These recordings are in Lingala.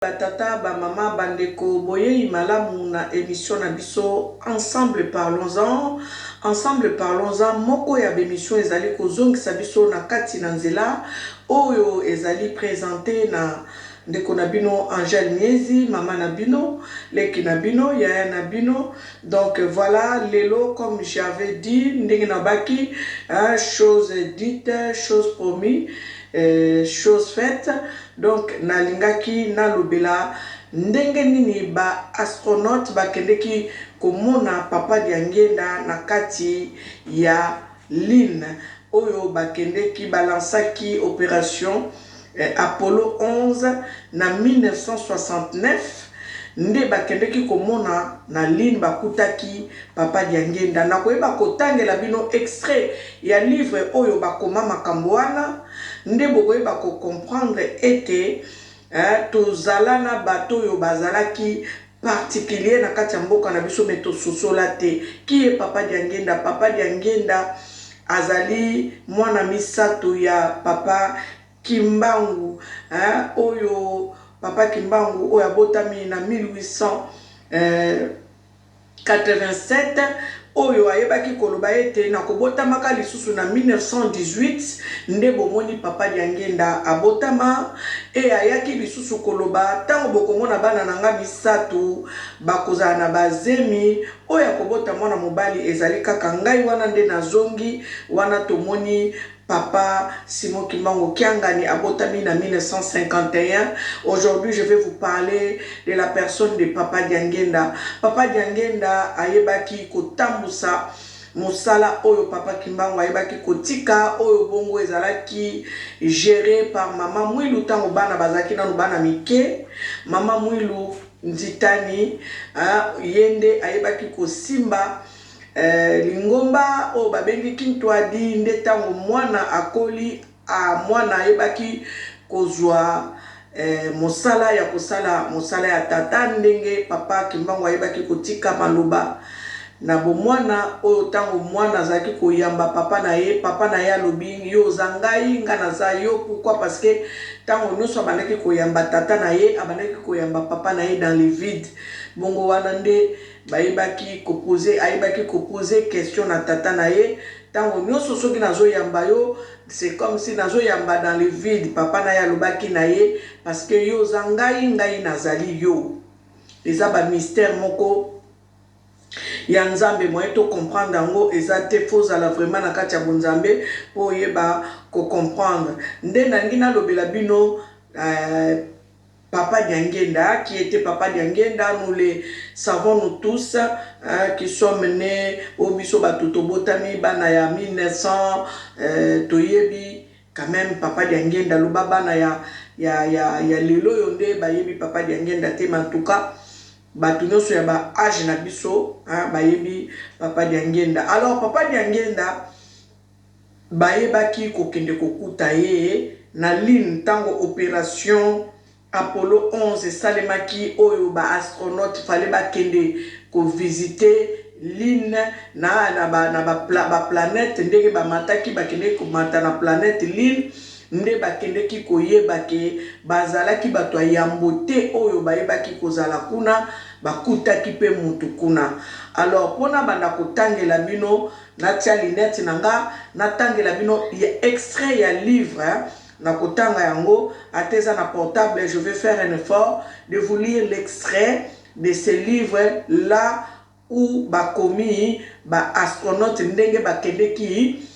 Ba tata, ba mama, ba ndeko, boyeyi malamu na emission na biso Ensemble parlons-en. Ensemble parlons-en, moko ya ba emission ezali kozongisa biso na kati na nzela oyo ezali presente na ndeko na bino Angèle Miezi, mama na bino, leki na bino, yaya na bino. Donc voilà, lelo comme j'avais dit, ndenge nabaki, hein, chose dite, chose promis, chose faite. Donc nalingaki nalobela ndenge nini ba astronautes bakendeki komona Papa Diangienda na kati ya lune oyo bakendeki ba lancaki operation Apollo 11 na 1969 nde bakendeki komona na lune bakutaki Papa Diangienda. Nakoyeba kotangela bino extrait ya livre oyo bakoma makambo wana nde bokoyeba ko comprendre ete tozala na bato oyo bazalaki particulier na kati ya mboka na biso mais tososola te. Qui est Papa Diangienda? Papa Diangienda azali mwana misato ya Papa Kimbangu, oyo Papa Kimbangu oyo abotami na 1887, oyo ayebaki koloba ete nakobotamaka lisusu na 1918. Nde bomoni Papa Diangienda abotama e ayaki lisusu koloba ntango bokomona bana na nga misato bakozala na bazemi, oyo akobota mwana mobali ezali kaka ngai. Wana nde nazongi wana tomoni Papa Simon Kimbangu Kiangani abotami na 1951. Aujourd'hui, je vais vous parler de la personne de Papa Diangienda. Papa Diangienda ayebaki kotambusa mosala oyo Papa Kimbangu ayebaki kotika, oyo bongo ezalaki géré par Mama Mwilu ntango bana bazalaki nanu bana mike. Mama Mwilu Nzitani, ye nde ayebaki kosimba lingomba oyo babengi Kintwadi. Nde ntango mwana akoli, mwana ayebaki kozwa mosala ya kosala mosala ya tata, ndenge Papa Kimbangu ayebaki kotika maloba na bomwana oyo ntango mwana azalaki koyamba papa na ye, papa na ye alobi: "Yo oza ngai, nga naza yo." Pourquoi? Parce que ntango nyonso abandaki koyamba tata na ye, abandaki koyamba papa na ye dans le vide. Bongo wana nde bayebaki kopose, ayebaki kopose question na tata na ye: "Ntango nyonso soki nazoyamba yo, c'est comme si nazoyamba dans le vide." Papa na ye alobaki na ye: "Parce que yo oza ngai, ngai nazali yo." Eza bamystère moko ya Nzambe, moyen tocomprendre yango eza te. Faut ozala vraiment na kati ya bonzambe mpo oyeba kocomprendre. Nde nalingi nalobela bino Papa Diangienda. Qui était Papa Diangienda? Nous le savons, nous tous, hein, qui sommes nés au biso bato tobotami bana ya 1900, toyebi quand même Papa Diangienda. Loba bana ya lelo oyo nde bayebi Papa Diangienda te, mais en tout cas bato nyonso ya ba âge na biso, hein, bayebi Papa Diangienda. Alors Papa Diangienda, bayebaki kokende kokuta ye na lune ntango opération Apollo 11 esalemaki, oyo baastronaute fallait bakende kovisite lune na baplanète ba ndenge bamataki, bakendeki komata na planète lune, nde bakendeki koyeba ke bazalaki bato ya yambo te oyo bayebaki kozala kuna, bakutaki mpe mutu kuna. Alors mpona banda kotangela bino, natia lunette na nga, natangela bino ya extrait ya livre. Na kotanga yango ata eza na portable, je vais faire un effort de vous lire l'extrait de ce livre là où bakomi baastronaute ndenge bakendeki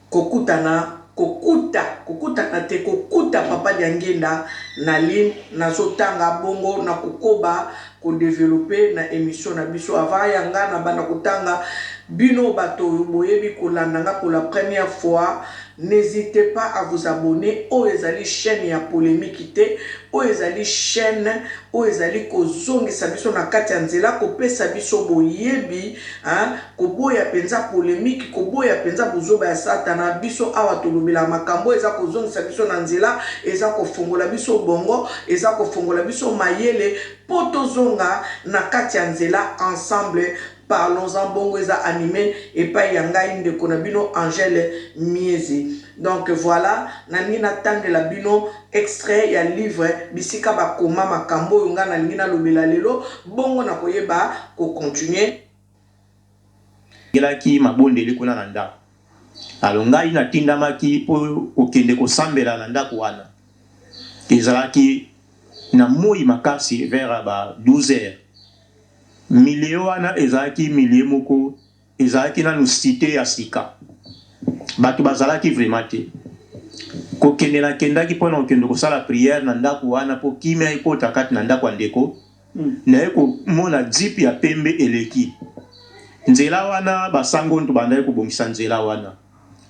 kokutana, kokuta, kokutana te, kokuta Papa Diangienda na lune. Nazotanga bongo na kokoba kodévelopper na émission na biso. Avant yanga na banda kotanga, bino bato boyebi kolanda nga pour la première fois, n'hésitez pas à vous abonner. Oyo ezali chaîne ya polémique te, oyo ezali chaîne oyo ezali kozongisa biso na kati ya nzela, kopesa biso boyebi, hein, koboya mpenza polémique, koboya mpenza bozoba ya Satana. Biso awa tolobela makambo eza kozongisa biso na nzela, eza kofongola biso bongo, eza kofongola biso mayele mpo tozonga na kati ya nzela. Ensemble parlons-en. Bongo eza animé epai ya ngai, ndeko na bino Angèle Miezi. Donc voilà, nalingi natangela bino extrait ya livre bisika bakoma makambo oyo ngai nalingi nalobela lelo, bongo nakoyeba kocontinue. Gelaki mabondeli kuna na ndako. Alors ngai natindamaki mpo kokende kosambela na ndako wana. Ezalaki na moi makasi, vers ba 12 heures. Milieu wana ezalaki milieu moko ezalaki nanu cité ya sika, bato bazalaki vraiment te. Kokende, nakendaki mpona kokende kosala prière na ndako wana mpo kimia ekota kati na ndako ya ndeko. Naye komona jeep ya pembe eleki nzela wana. Basango nto bandaki kobongisa nzela wana.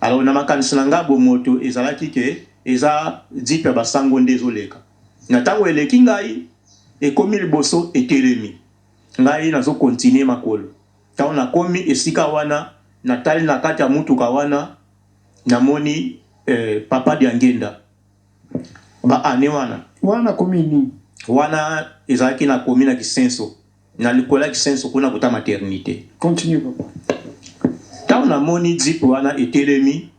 Alors na makanisi na nga bomoto ezalaki ke eza jeep ya basango nde ezoleka. Na ntango eleki ngai, ekomi liboso, etelemi, ngai nazokontinue makolo. Ntango nakomi esika wana, natali na kati ya mutuka wana, namoni papa Diangenda baane wana. Wana nakomi nini? Wana ezalaki nakomi na Kisenso, na likolo ya Kisenso kuna kota maternité. Continue, papa. Ntango namoni jeep wana etelemi,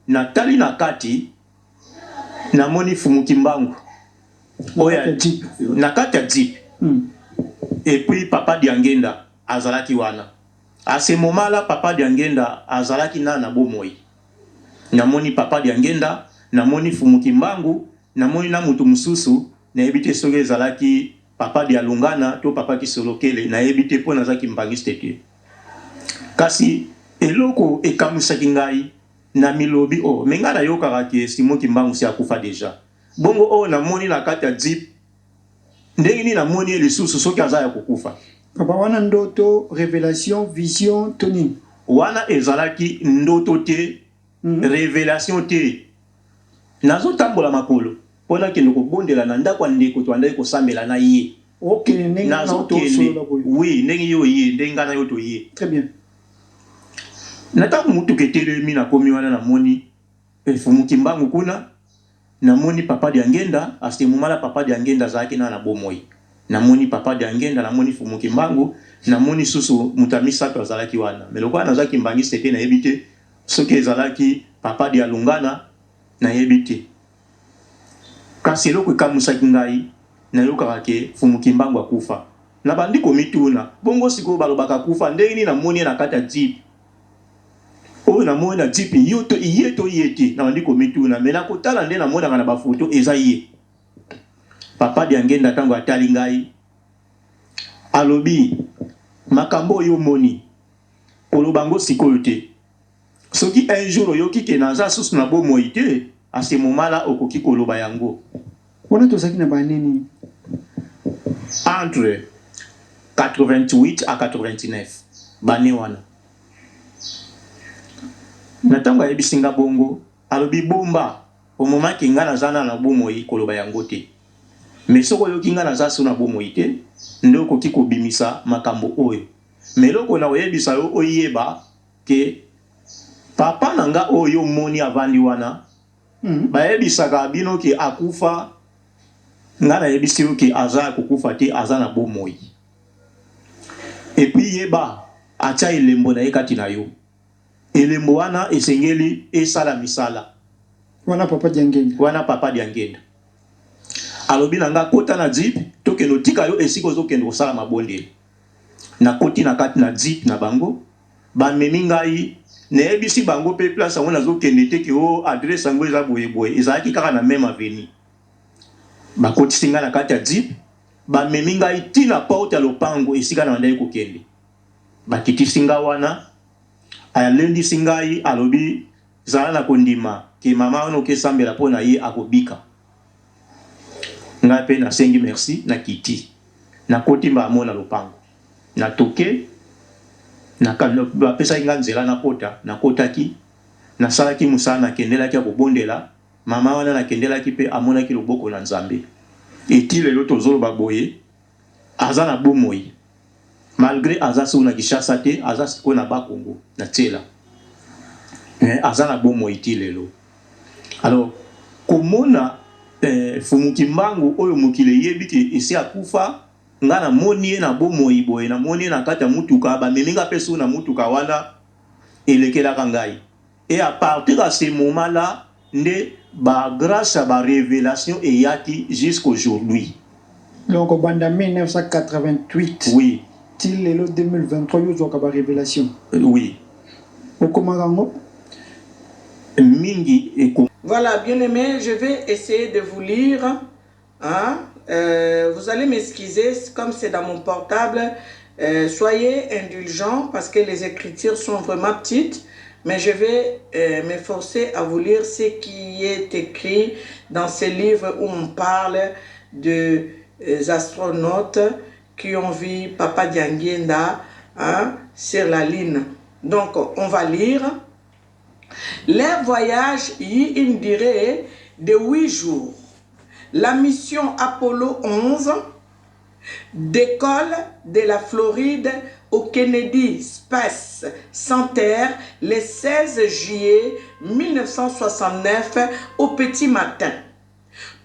natali na kati, namoni Fumu Kimbangu oyo na kati ya jeep. Et puis papa Diangenda azalaki wana. À ce moment là papa Diangenda azalaki na bomoi. Namoni papa Diangenda, namoni Fumu Kimbangu, namoni na mutu mosusu, nayebi te soki ezalaki papa Dialungana to papa Kisolokele, nayebi te mpo nazalaki mbangiste te. Kasi eloko ekamwisaki ngai na milobi oyo, oh, me ngai nayokaka ke Simon Kimbangu si akufa déjà. Bongo oyo namoni na kati ya jeep, ndenge nini namoni ye lisusu soki aza ya kokufa? Papa, wana ndoto, révélation, vision to nini? Wana ezalaki ndoto te, révélation te. Nazotambola makolo mpo nakende kobondela na ndako ya ndeko toandaki kosambela na ye. Okende ndenge na Nazokende. tosolola boye? Oui, ndenge yo ye, ndenge ngai na yo toye. Très bien. Na ntango motuka etelemi, nakomi wana, namoni Fumu Kimbangu kuna, namoni papa Diangenda. À ce moment là papa Diangenda azalaki na bomoi. Namoni papa Diangenda, namoni Fumu Kimbangu, namoni susu moto ya misato azalaki wana, mais lokola nazalaki mbangiste te, nayebi te soki ezalaki papa Dialungana, nayebi te. Kasi eloko ekamwisaki ngai, nayokaka ke Fumu Kimbangu akufa. Nabandi komituna, bongo sikoyo balobaka akufa, ndenge nini namoni ye na kati ya jeep oyo? Namoni na jeep yo to ye to ye te. Nabandi komituna, me nakotala nde namonaka na bafoto eza ye. Papa Diangenda, ntango atali ngai, alobi: "Makambo oyo omoni, koloba yango sikoyo te. Soki un jour oyoki ke naza susu na bomoi te, à ce moment là okoki koloba yango." Wana tozalaki na baneni? Entre 88 à 89, bane wana. Na ntango ayebisi nga bongo, alobi: "Bomba omomaki nga naza na bomoi, koloba yango te. Mais soki oyoki nga naza so na bomoi te, nde okoki kobimisa makambo oyo. Mais eloko na koyebisa yo, oyeba ke papa na nga oyo omoni avandi wana, bayebisaka bino ke akufa. Nga nayebisi yo ke aza ya kokufa te, aza na bomoi. Et puis yeba, atia elembo na ye kati na yo. Elembo wana esengeli esala misala." Wana papa Diangenda? Wana papa Diangenda. Alobi na nga: "Kota na jeep, tokende otika yo esika ozokende kosala mabondeli." Nakoti na kati na jeep na bango, bamemi ngai. Nayebisi bango mpe place yango nazokende te, ke o adresse yango eza boyeboye. Ezalaki kaka na même avenue. Bakotisi ngai na kati ya jeep, bamemi ngai ntina porte ya lopango esika na bandaki kokende. Bakitisi ngai wana, alendisi ngai, alobi: "Zala na kondima ke mama wana okesambela mpo na ye akobika." Ngai mpe nasengi merci, nakiti, nakoti mbala na lopango, natoke, bapesaki ngai nzela nakota. Nakotaki, nasalaki mosala, nakendelaki ya kobondela mama wana. Nakendelaki mpe amonaki loboko na Nzambe. Eti lelo tozoloba boye, aza na bomoi, malgré aza sikoyo na Kinshasa te, aza sikoyo na Bakongo na Tiela, mais aza na bomoi ti lelo. Alors komona Fumu Kimbangu oyo mokili eyebi ke esi akufa, nga namoni ye na bomoi boye, namoni ye na kati ya mutuka, bamemi nga mpe so na mutuka wana, elekelaka ngai. Et à partir à ce moment là nde ba grace ya ba revelation eyaki jusqu'aujourd'hui. Donc obanda 1988 Oui. ti lelo 2023 yo ozwaka ba revelation? Oui. Okomaka yango? Mingi eko. Voilà, bien aimé, je vais essayer de vous lire. Hein? Vous allez m'excuser, comme c'est dans mon portable, soyez indulgents parce que les écritures sont vraiment petites. Mais je vais m'efforcer à vous lire ce qui est écrit dans ces livres où on parle de astronautes qui ont vu Papa Diangienda, hein, sur la ligne. Donc, on va lire. Leur voyage eut une durée de 8 jours. La mission Apollo 11 décolle de la Floride au Kennedy Space Center le 16 juillet 1969 au petit matin.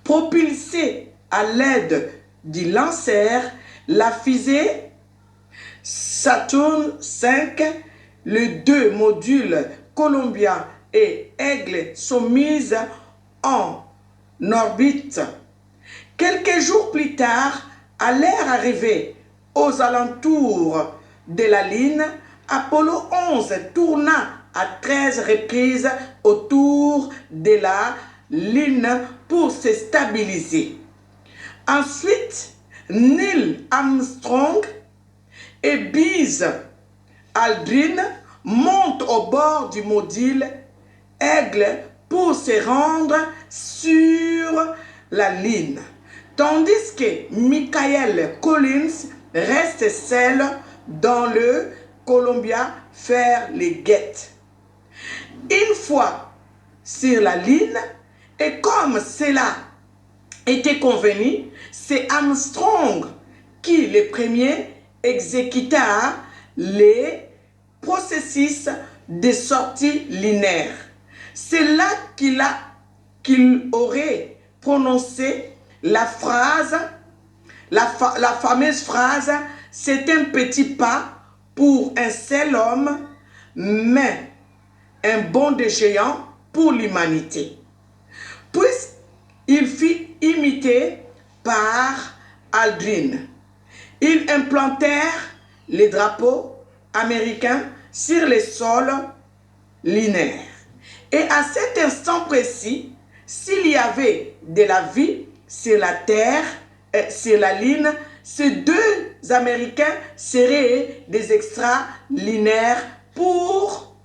Propulsée à l'aide du lanceur, la fusée Saturn 5, les deux modules Columbia et Aigle sont mises en orbite. Quelques jours plus tard, à l'heure arrivée aux alentours de la Lune, Apollo 11 tourna à 13 reprises autour de la Lune pour se stabiliser. Ensuite, Neil Armstrong et Buzz Aldrin montent au bord du module Aigle pour se rendre sur la Lune, tandis que Michael Collins reste seul dans le Columbia faire les guettes. Une fois sur la Lune, et comme cela était convenu, c'est Armstrong qui, le premier, exécuta les processus de sortie lunaire. C'est là qu'il aurait prononcé la phrase, la fameuse phrase, c'est un petit pas pour un seul homme, mais un bond de géant pour l'humanité. Puisqu'il fut imité par Aldrin. Ils implantèrent les drapeaux américains sur les sols lunaires. Et à cet instant précis, s'il y avait de la vie sur la Terre, sur la Lune, ces deux Américains seraient des extra-lunaires pour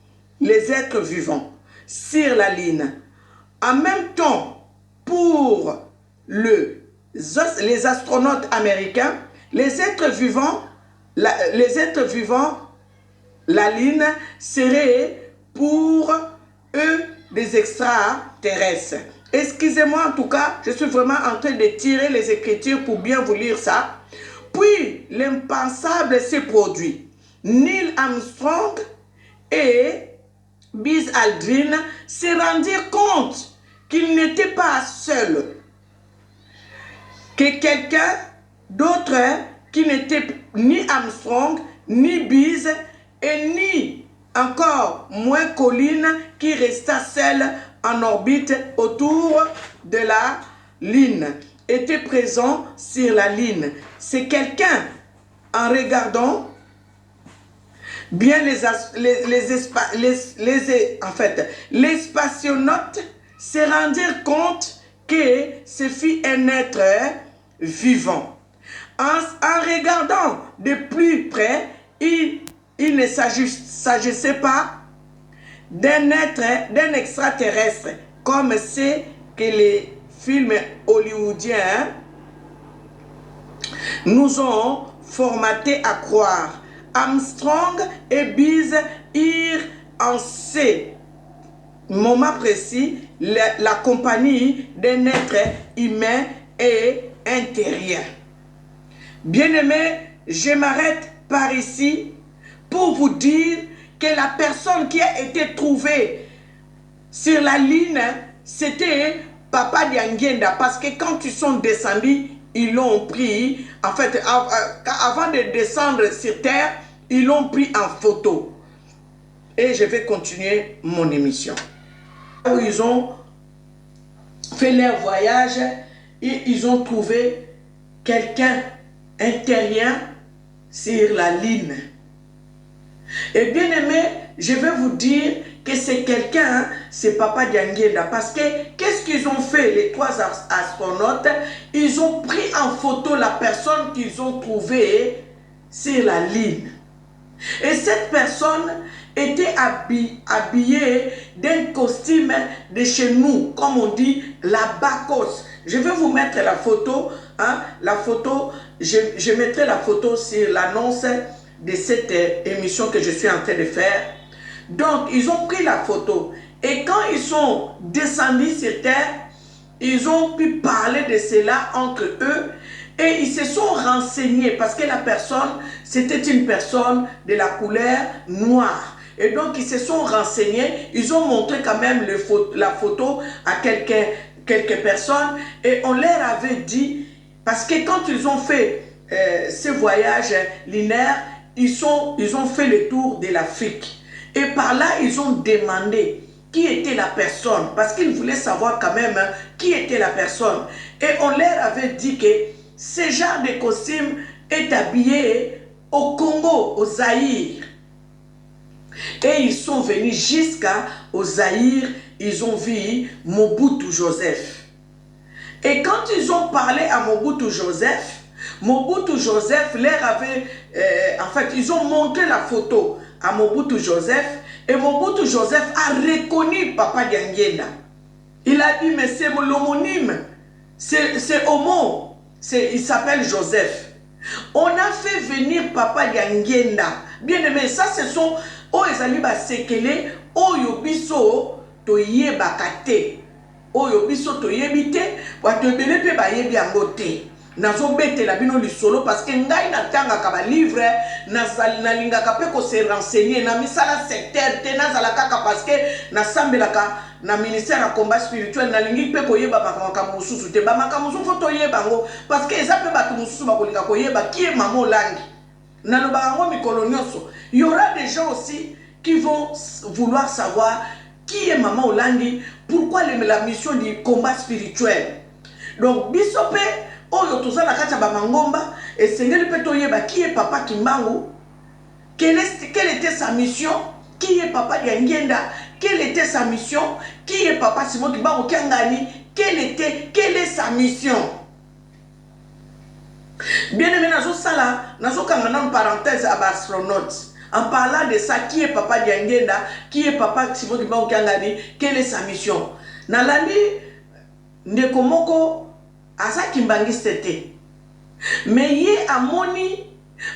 les êtres vivants sur la Lune. En même temps, pour les astronautes américains, les êtres vivants, la Lune serait pour eux des extraterrestres. Excusez-moi en tout cas, je suis vraiment en train de tirer les écritures pour bien vous lire ça. Puis, l'impensable s'est produit. Neil Armstrong et Buzz Aldrin se rendirent compte qu'ils n'étaient pas seuls, que quelqu'un d'autre qui n'était ni Armstrong, ni Buzz et ni encore moins Colin qui resta seul en orbite autour de la Lune, était présent sur la Lune. C'est quelqu'un, en regardant bien les spationautes se rendirent compte que ce fut un être vivant. En regardant de plus près, il ne s'agissait pas d'un être, d'un extraterrestre, comme c'est que les films hollywoodiens nous ont formatés à croire. Armstrong et Buzz eurent en ces moments précis la compagnie d'un être humain et intérieur. Bien-aimés, je m'arrête par ici pour vous dire que la personne qui a été trouvée sur la ligne, c'était Papa Diangienda, parce que quand ils sont descendus, ils l'ont pris, en fait, avant de descendre sur terre, ils l'ont pris en photo. Et je vais continuer mon émission. Où ils ont fait leur voyage et ils ont trouvé quelqu'un, un terrien, sur la ligne. Et bien aimé, je vais vous dire que c'est quelqu'un, c'est Papa Diangienda. Parce que qu'est-ce qu'ils ont fait, les trois astronautes? Ils ont pris en photo la personne qu'ils ont trouvée sur la ligne. Et cette personne était habillée d'un costume de chez nous, comme on dit, la Bakos. Je vais vous mettre la photo, hein, la photo, je mettrai la photo sur l'annonce de cette émission que je suis en train de faire. Donc, ils ont pris la photo. Et quand ils sont descendus sur terre, ils ont pu parler de cela entre eux. Et ils se sont renseignés parce que la personne, c'était une personne de la couleur noire. Et donc, ils se sont renseignés. Ils ont montré quand même la photo à quelques personnes. Et on leur avait dit, parce que quand ils ont fait ce voyage linéaire, ils ont fait le tour de l'Afrique. Et par là, ils ont demandé qui était la personne. Parce qu'ils voulaient savoir quand même qui était la personne. Et on leur avait dit que ce genre de costume est habillé au Congo, au Zaïre. Et ils sont venus jusqu'au Zaïre, ils ont vu Mobutu Joseph. Et quand ils ont parlé à Mobutu Joseph, Mobutu Joseph leur avait... en fait, ils ont montré la photo à Mobutu Joseph. Et Mobutu Joseph a reconnu Papa Diangienda. Il a dit, mais c'est l'homonyme, c'est Homo. Il s'appelle Joseph. On a fait venir Papa Diangienda. Bien aimé, ça ce sont oyo ezali ba sekele oyo biso toyebaka te. Oyo biso toyebi te, bato ebele pe bayebi yango te. Nazobetela bino lisolo parce que ngai natangaka ba livre, nalingaka pe ko se renseigner na misala secteur te, nazala kaka parce que nasambelaka na ministère ya combat spirituel, nalingi pe koyeba makambo mosusu te. Ba makambo mosusu faut toyeba yango parce que eza pe bato mosusu bakolinga koyeba qui est Mama Olangi. Nalobaka yango mikolo nyonso. Il y aura des gens aussi qui vont vouloir savoir qui est Mama Olangi, pourquoi la mission du combat spirituel. Donc biso pe oyo toza na kati ya ba mangomba, esengeli pe toyeba qui est Papa Kimbangu, quelle était sa mission, qui est Papa Diangienda, quelle était sa mission, qui est Papa Simon Kimbangu Kiangani, quelle est sa mission. Bien aimé, nazo sala, nazo kanga na parenthèse à astronaute. En parlant de ça, qui est Papa Diangienda, qui est Papa Simon Kimbangu Kiangani, quelle est sa mission. Nalandi ndeko moko aza kimbangiste te. Mais ye amoni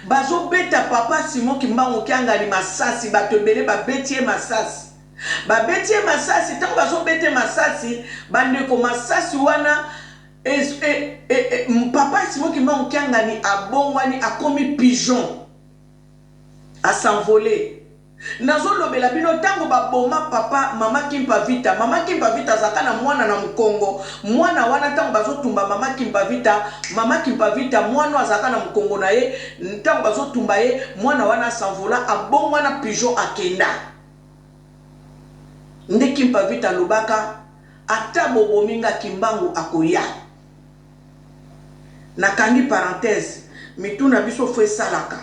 bazobeta Papa Simon Kimbangu Kiangani masasi, bato ebele babeti ye masasi. Babeti ye masasi, tango bazobete masasi, bandeko masasi wana Papa Simon Kimbangu Kiangani abongwani akomi pigeon. A s'envoler. Nazolobela bino tango baboma papa mama Kimpa Vita. Mama Kimpa Vita azalaka na mwana na mokongo. Mwana wana tango bazotumba mama Kimpa Vita, mama Kimpa Vita mwana azalaka na mokongo na ye, tango bazotumba ye, mwana wana s'envola abongwana pigeon akenda. Nde Kimpa Vita alobaka ata bobomi nga Kimbangu akoya. Nakangi parenthèse, mituna biso fo esalaka.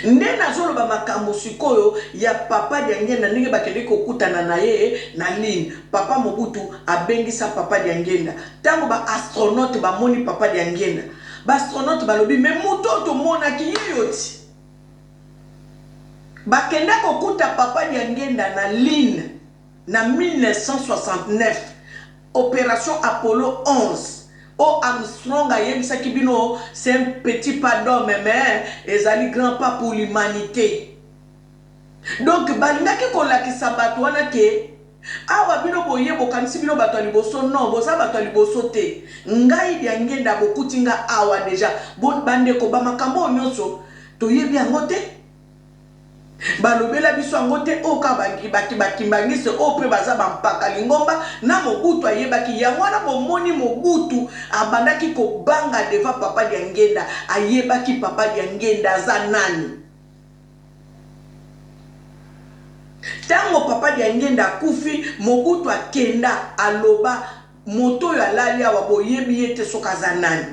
Nde nazoloba makambo sikoyo ya Papa Diangienda ndenge bakendeki kokutana na ye na ligne. Papa Mobutu abengisa Papa Diangienda. Tango ba astronautes bamoni Papa Diangienda, ba astronautes balobi mais moto oyo tomonaki ye yo ti. Bakenda kokuta Papa Diangienda na ligne na 1969, Operation Apollo 11. O Armstrong ayebisaki bino c'est un petit pas d'homme mais ezali grand pas pour l'humanité. Donc balingaki kolakisa bato wana ke awa bino boye bokanisi bino bato ya liboso, non, boza bato ya liboso te. Ngai Diangienda bokuti nga awa deja. Bandeko ba makambo oyo nyonso toyebi yango te. Balobela biso yango te, oyo kaka bakimbangiste oyo mpe baza bampaka lingomba na Mobutu ayebaki yango wana. Bomoni Mobutu abandaki kobanga devant Papa Diangienda, ayebaki Papa Diangienda aza nani. Tango papa Diangienda akufi, Mobutu akenda aloba moto oyo alali awa boyebi ye te soki aza nani.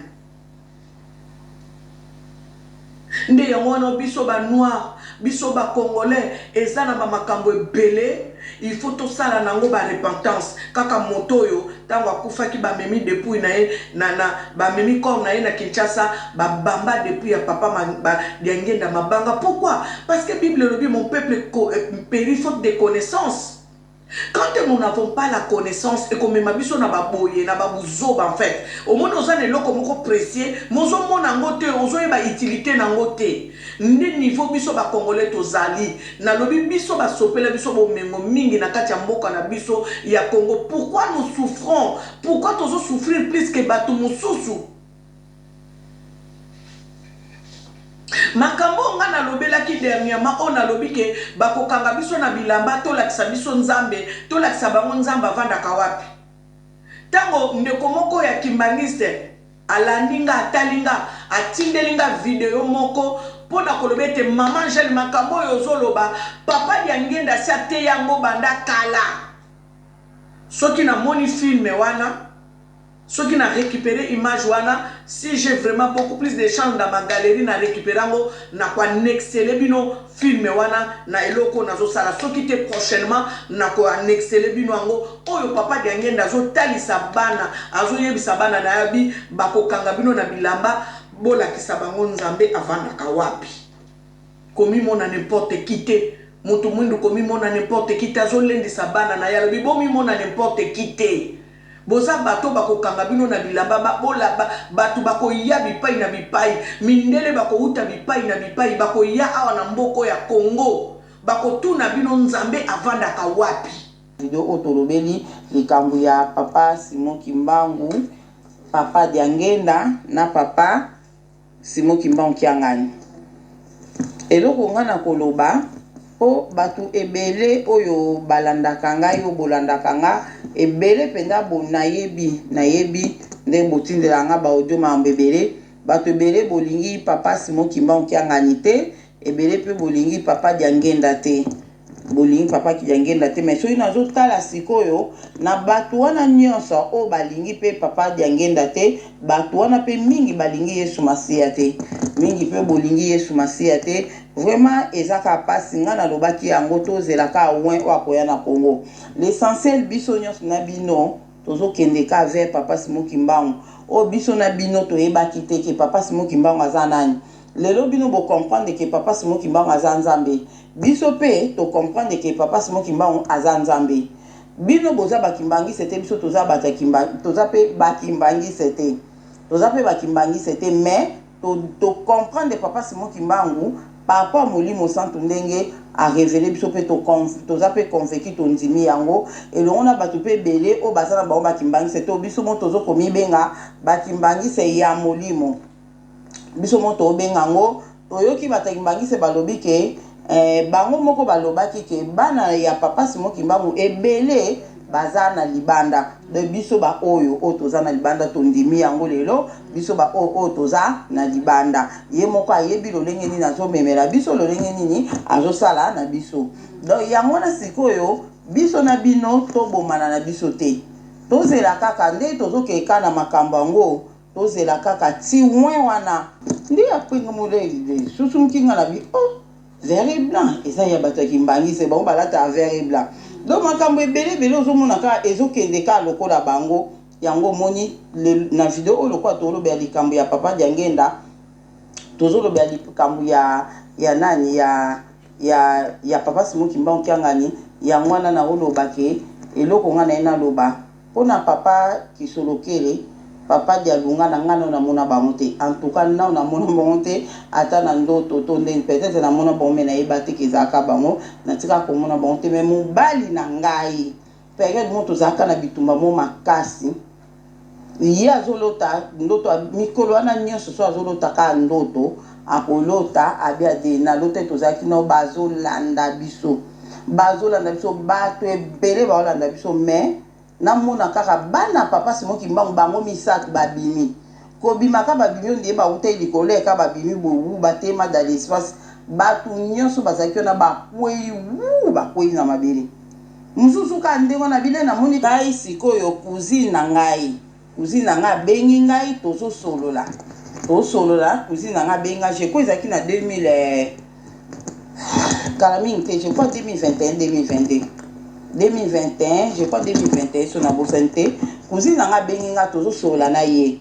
Nde yango wana biso ba noir, biso ba congolais eza na ba makambo ebele il faut tosala nango ba repentance. Kaka moto oyo tango akufaki ba memi depouille na ye na na ba memi corps na ye na Kinshasa ba bamba depouille ya papa ma ba Diangienda mabanga pourquoi? Parce que bible elobi mon peuple perit faute de connaissance. Quand nous n'avons pas la connaissance ekomema biso na ba boye na ba buzoba en fait omoni oza na eloko moko precieux mais ozo mona yango te ozo yeba utilite na yango te nde niveau biso ba congolais tozali nalobi biso ba sopela biso bomengo mingi na kati ya mboka na biso ya Congo pourquoi nous souffrons pourquoi tozo souffrir plus que batu mususu Makambo oyo nga nalobelaki dernièrement oyo nalobi ke bakokanga biso na bilamba tolakisa biso Nzambe, tolakisa bango Nzambe avandaka wapi. Tango ndeko moko ya kimbanguiste alandi nga atali nga atindeli nga video moko pona koloba ete maman Angèle makambo oyo ozoloba papa Diangienda asi ateya yango banda kala. Soki namoni film wana. Soki na recuperer image wana si j'ai vraiment beaucoup plus de chance dans ma galerie na recuperer yango nako annexele bino film wana na eloko oyo nazo sala soki te prochainement nako annexele bino yango oyo papa Diangienda azo talisa bana azo yebisa bana na ye abi bako kanga bino na bilamba bolakisa bango Nzambe avandaka wapi. Komimona n'importe qui te mutu mwindu komimona n'importe qui te azo lendisa bana na ye alobi bomimona n'importe qui te. Boza bato bakokanga bino na bilamba ba bola ba bato bakoya bipai na bipai mindele bakowuta bipai na bipai bakoya awa na mboka oyo ya Congo bakotuna bino Nzambe avandaka wapi? Video oyo tolobeli likambo ya papa Simon Kimbangu, papa Diangenda na papa Simon Kimbangu Kiangani. Eloko nga na koloba po batu ebele oyo balandaka ngai oyo bolandaka nga ebele penza bo nayebi nayebi ndenge botindelaka nga ba audio makambo ebele batu ebele bolingi papa Simon Kimbangu Kiangani te ebele pe bolingi papa Diangenda te. Bolingi papa Kidiangenda te mais soki nazo tala sikoyo na batu wana nionso oyo balingi pe papa Diangenda te batu wana pe mingi balingi Yesu Masiya te mingi pe bolingi Yesu Masiya te vraiment eza kaka pasi nga nalobaki yango tozela kaka oint oyo akoya na Congo l'essentiel biso nionso na bino tozo kende kaka vers papa Simon Kimbangu oyo biso na bino toyebaki te ke papa Simon Kimbangu aza nani lelo bino bo comprendre ke papa Simon Kimbangu aza Nzambe Biso pe to comprendre que papa Simon kimbangu aza nzambe. Bino boza ba kimbanguiste te biso toza batu ya kimba toza pe ba kimbanguiste te. Toza pe ba kimbanguiste te mais to to comprendre papa Simon kimbangu par rapport ya molimo santu ndenge a revele biso pe to toza pe convaincu tondimi yango elongo na batu pe ebele oyo baza na bango ba kimbanguiste te oyo biso moko tozo komibenga ba kimbanguiste ya molimo. Biso moko tobenga yango toyoki bato ya kimbangiste balobi ke eh, bango moko balobaki ke bana ya papa Simon Kimbangu ebele baza na libanda de biso ba oyo oyo toza na libanda tondimi yango lelo biso ba oyo oyo toza na libanda ye moko ayebi lolenge nini azomemela biso lolenge nini azosala na biso donc yango wana sikoyo biso na bino tobomana na biso te tozela kaka nde tozokeka na makambo yango Tozela kaka ti oint wana. Nde apres nga susumuki nga na bi oh vert et blanc eza ya bato ya kimbangiste bango balataka vert et blanc donc makambo ebele ebele ozomona kaka ezokende kaka lokola bango yango omoni na video oyo lokola tolobela likambo ya papa Diangenda tozolobela likambo ya ya nani ya ya ya papa Simon Kimbangu Kiangani yango wana naoloba ke eloko nga naye naloba Pona papa kisolokele, papa dialungana nga nanu namona bango te en tout cas nanu namona bango te ata na ndoto to ndeni peut etre namona bango mais nayeba te ke ezalaka bango natikala komona bango te mais mobali na ngai periode moko tozalaka na bitumba moko makasi ye azolota ndoto mikolo wana nyonso so azolota kaka ndoto akolota abi ade nalota tozalaki nao bazolanda biso Bazolanda biso batu ebele baolanda biso mais namona kaka bana papa Simon kimbangu bango misatu babimi kobima ka babimi ondiye bawutaki likolo ya ka babimi boye wuu batema dans l'espace batu nionso bazalaki wana bakweyi wuu. bakwei na mabele. Mosusu kaka ndenge wana bino namoni ngai sikoyo cousine na ngai. Cousine na ngai abengi ngai tozosolola. Tozosolola, cousine na ngai abengi ngai, je crois ezalaki na 2000 eh, kala mingi te, je crois 2021 2022. 2021, je crois 2021 so nabosani te. Cousine na ngai abengi ngai tozosolola na ye.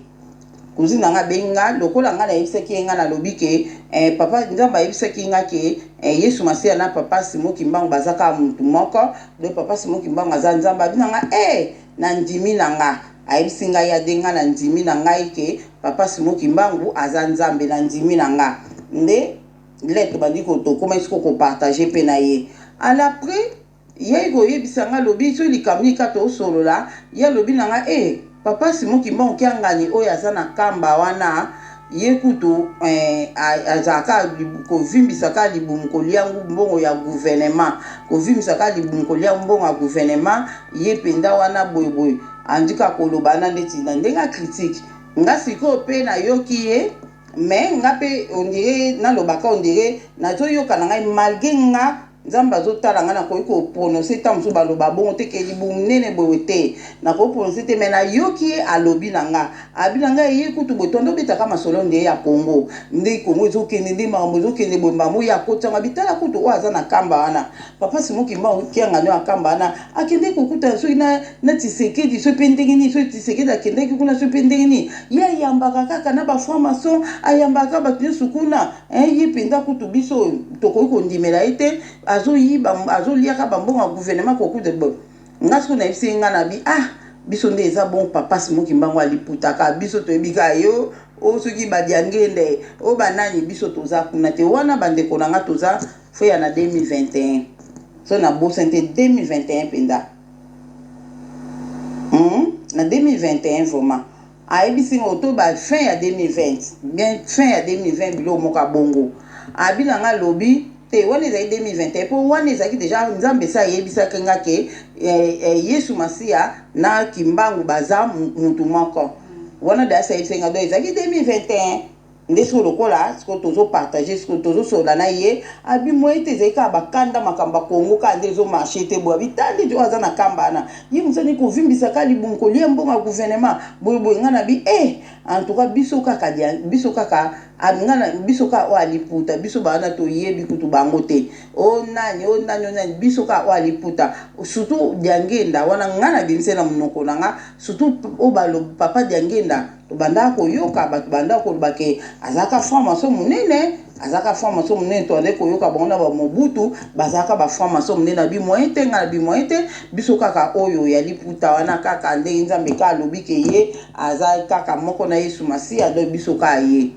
Cousine na nga abengi nga lokola nga nayebisaki ye nga nalobi ke eh, papa nzambe ayebisaki nga ke eh, yesu masiya na papa simo kimbangu baza kaka mutu moko donc papa simo kimbangu aza nzambe abi na nga eh, na ndimi na nga ayebisi ngai ya de nga na ndimi na ngai ke papa simo kimbangu aza nzambe na ndimi na nga nde le tobandi tokomaki siko kopartage mpe na ye à l'après Ye koyebisa nga alobi soki likambo nini kaka tosolola ye alobi na nga eh papa Simon Kimbangu Kiangani oyo aza na kamba wana ye kutu eh, azalaka kovimbisa kaka libumu kolia mbongo ya gouvernement kovimbisa kaka libumu kolia mbongo ya gouvernement ye mpenza wana boye boye andi kaka koloba wana ndeti na ndenge ya critique nga sikoyo mpe nayoki ye mais nga mpe ondire nalobaka ondire nazoyoka na ngai malgre nga Nzambe azo tala nga nakoki ko prononcer tango mosusu baloba bongo te ke libumu munene boye te nakoki prononcer te mais nayoki ye alobi na nga abi na nga ye kutu boye tondo betaka masolo nde ya Congo nde Congo ezokende nde makambo ezokende boye mbamo ye akoti yango abi tala kutu oyo aza na kamba wana papa Simon Kimbangu Kiangani oyo akamba wana akende kokutana soki na na Tshisekedi soki pe ndenge nini soki Tshisekedi akendaki kuna soki pe ndenge nini ye ayambaka kaka na ba franc maçon ayambaka kaka bato nyonso kuna Hein ye penza kutu biso tokoki kondimela ye te azoyiba azoliaka ba mbongo ya gouvernement kokuta bo nga sikoyo nayebisi ye nga na bi ah biso nde eza bon papa Simon Kimbangu aliputaka biso toyebi kaka yo o soki ba diangende o ba nani biso toza kuna te wana ba ndeko na nga toza fo ya na 2021 so nabosani te 2021 penza na 2021 vraiment Ayebisi nga oto ba fin ya 2020 bien fin ya 2020 biloko moko ya bongo abi na nga alobi te wana ezali 2021 po wana ezalaki deja nzambe esi ayebisaki nga ke eh, eh, yesu masiya na kimbangu baza mutu moko wana deja asi ayebisaki nga donc ezalaki 2021 Nde sikoyo lokola sikoyo tozo partager sikoyo tozo solola na ye abi moyen te ezali kaka ba kanda makambo ya Congo kaka nde ezo marcher te boye abi tala nde oyo aza na kamba wana ye mosani kovimbisa kaka libumu kolia mbongo ya gouvernement boye boye nga na bi eh en tout cas biso kaka dia biso kaka nga na biso kaka oyo aliputa biso ba wana toyebi kutu bango te o nani o nani o nani biso kaka oyo aliputa surtout Diangenda wana nga na bimisa ye na monoko na nga surtout oyo balo papa Diangenda Tobandaka koyoka bato bandaka koloba ke azalaka franc maçon munene, azalaka franc maçon munene, tobandaki koyoka bango na ba Mobutu bazalaka ba franc maçon munene, na bi moyen te, nga na bi moyen te, biso kaka oyo ya liputa wana kaka ndenge Nzambe kaka alobi ke ye aza kaka moko na Yesu Masiya donc biso kaka ye.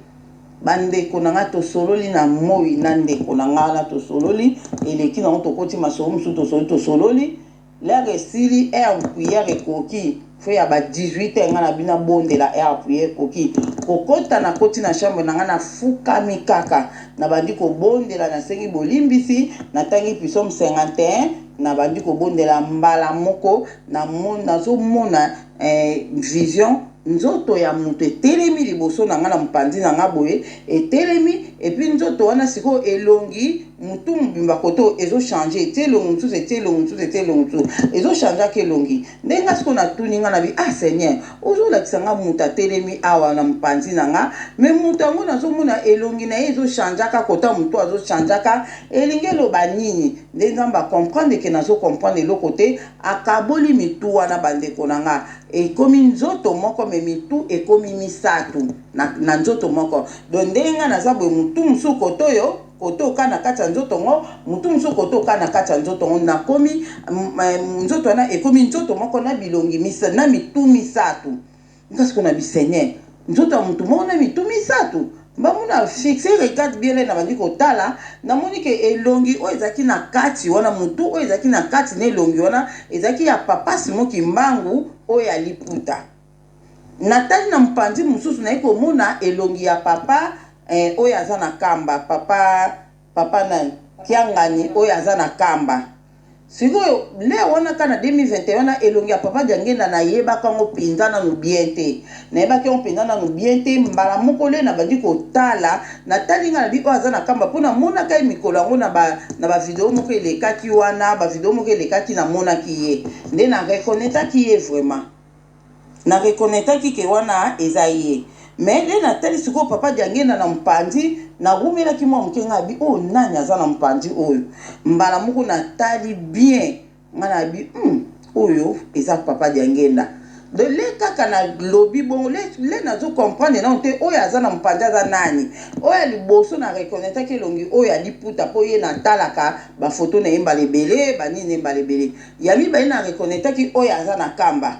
Ba ndeko na nga tosololi na moyi na ndeko na nga wana tosololi eleki nango tokoti masolo mosusu tosololi tosololi. L'heure esili heure prière ekoki faut ya ba 18 heures nga na bino nabondela heure prière ekoki kokota na koti na chambre na nga na fukami kaka na bandi kobondela na sengi bolimbisi na tangi psaume 51 na bandi kobondela mbala moko na nazo mona eh, vision nzoto ya moto etelemi liboso na nga na mopanzi na nga boye etelemi epuis nzoto wana sikoyo elongi Mutu mobimba kote oyo ezo changer etie elongi mosusu etie elongi mosusu etie elongi mosusu ezo changeaka elongi nde nga sikoyo natuni nga nabi ah seigneur ozolakisa nga mutu atelemi awa na mopanzi na nga mais mutu yango nazomona elongi na ye ezo changeaka kota mutu azo changeaka elingi eloba nini nde nzambe a comprendre ke nazo comprendre eloko te akaboli mitu wana bandeko na nga ekomi nzoto moko mais mitu ekomi misatu na, na nzoto moko donc ndenge nga naza boye mutu mosusu kote oyo Kote oka na kati ya nzoto ngo, mutu mosusu kote oka na kati ya nzoto ngo, nakomi nzoto wana ekomi nzoto moko na bilongi misa, na mitu misatu. Nga sikoyo na bi Seigneur, nzoto ya mutu moko na mitu misatu? Mbangu na fixe regarde bien na bandi kotala, namoni ke elongi oyo ezalaki na kati wana, mutu oyo ezalaki na kati na elongi wana ezalaki ya papa Simon Kimbangu oyo ya liputa. Natali na mopanzi mosusu naye komona elongi ya papa eh, oyo aza na kamba papa papa nani Kiangani oyo aza na kamba. Sikoyo l'heure wana kaka na 2021 wana elongi ya papa Diangienda nayebaka yango penza nanu bien te. Nayebaki yango penza nanu bien te mbala moko le nabandi kotala natali nga nabi oyo aza na kamba po namonaka ye mikolo yango na ba na ba video moko elekaki wana ba video moko elekaki namonaki ye nde na reconnaitaki ye vraiment. Na reconnaitaki ke wana eza ye mais nde na tali sikoyo papa Diangienda na mupanzi na wumelaki mua muke nga abi oyo nani aza na mupanzi oyo mbala moko na tali bien nga na abi hum oyo eza papa Diangienda de le kaka na lobi bongo le, le nazo comprendre nanu te oyo aza na mupanzi aza nani oyo ya liboso na reconnaitaki elongi oyo ya liputa po ye na talaka ba photo na ye mbala ebele ba nini mbala ebele Ya mibale na reconnaitaki oyo aza na kamba.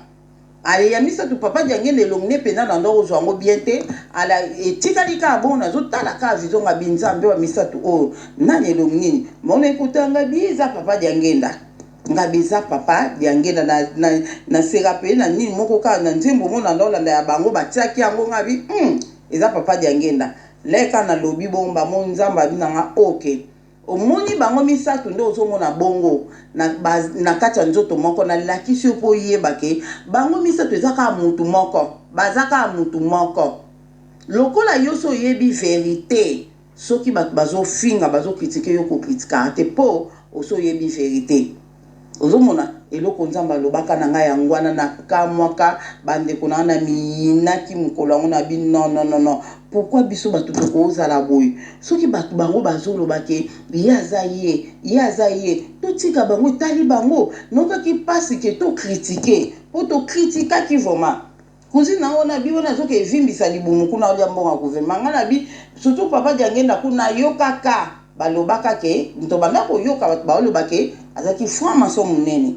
Ale ya misatu papa Diangienda elongi ne penza na ndako ozua yango bien te ala etikali kaka bongo nazo tala kaka vision ngabi nzambe wa misatu oyo nani elongi nini mona ekuta ngabi eza papa Diangienda ngabi eza papa Diangienda na na na se rappeler na nini moko kaka na nzembo moko na ndako landa ya bango batiaki yango ngabi hum eza papa Diangienda leka na lobi bongo bango nzambe abi na nga ok Omoni bango misatu nde ozo mona bongo na ba na kati ya nzoto moko na lakisi yo po oyeba ke bango misatu eza kaka mutu moko baza kaka mutu moko lokola yo si oyebi verite soki batu bazo finga bazo critique yo ko critikaka te po osi oyebi verite. Ozo mona eloko nzambe alobaka na nga yango wana na kamwaka ba ndeko na nga na miyinaki mokolo yango na bi non non non non pourquoi biso batu tokozala boye soki batu bango bazoloba ke ye aza ye ye aza ye totika bango etali bango nayokaki pasi ke to critique po to critikaki vraiment Cousine na nga wana bi wana azoka evimbisa libumu kuna olia mbongo ya gouvernement nga na bi surtout papa Diangenda kuna ayokaka balobaka ke tobanda koyoka bato baoloba ke azalaki franc maçon munene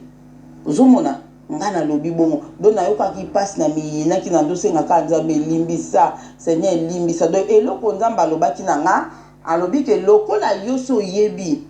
ozomona nga nalobi bongo donc nayokaki mpasi na miyinaki na ndosenga kaka nzambe limbisa seigneur limbisa donc eloko nzambe alobaki na nga alobi ke lokola yo so oyebi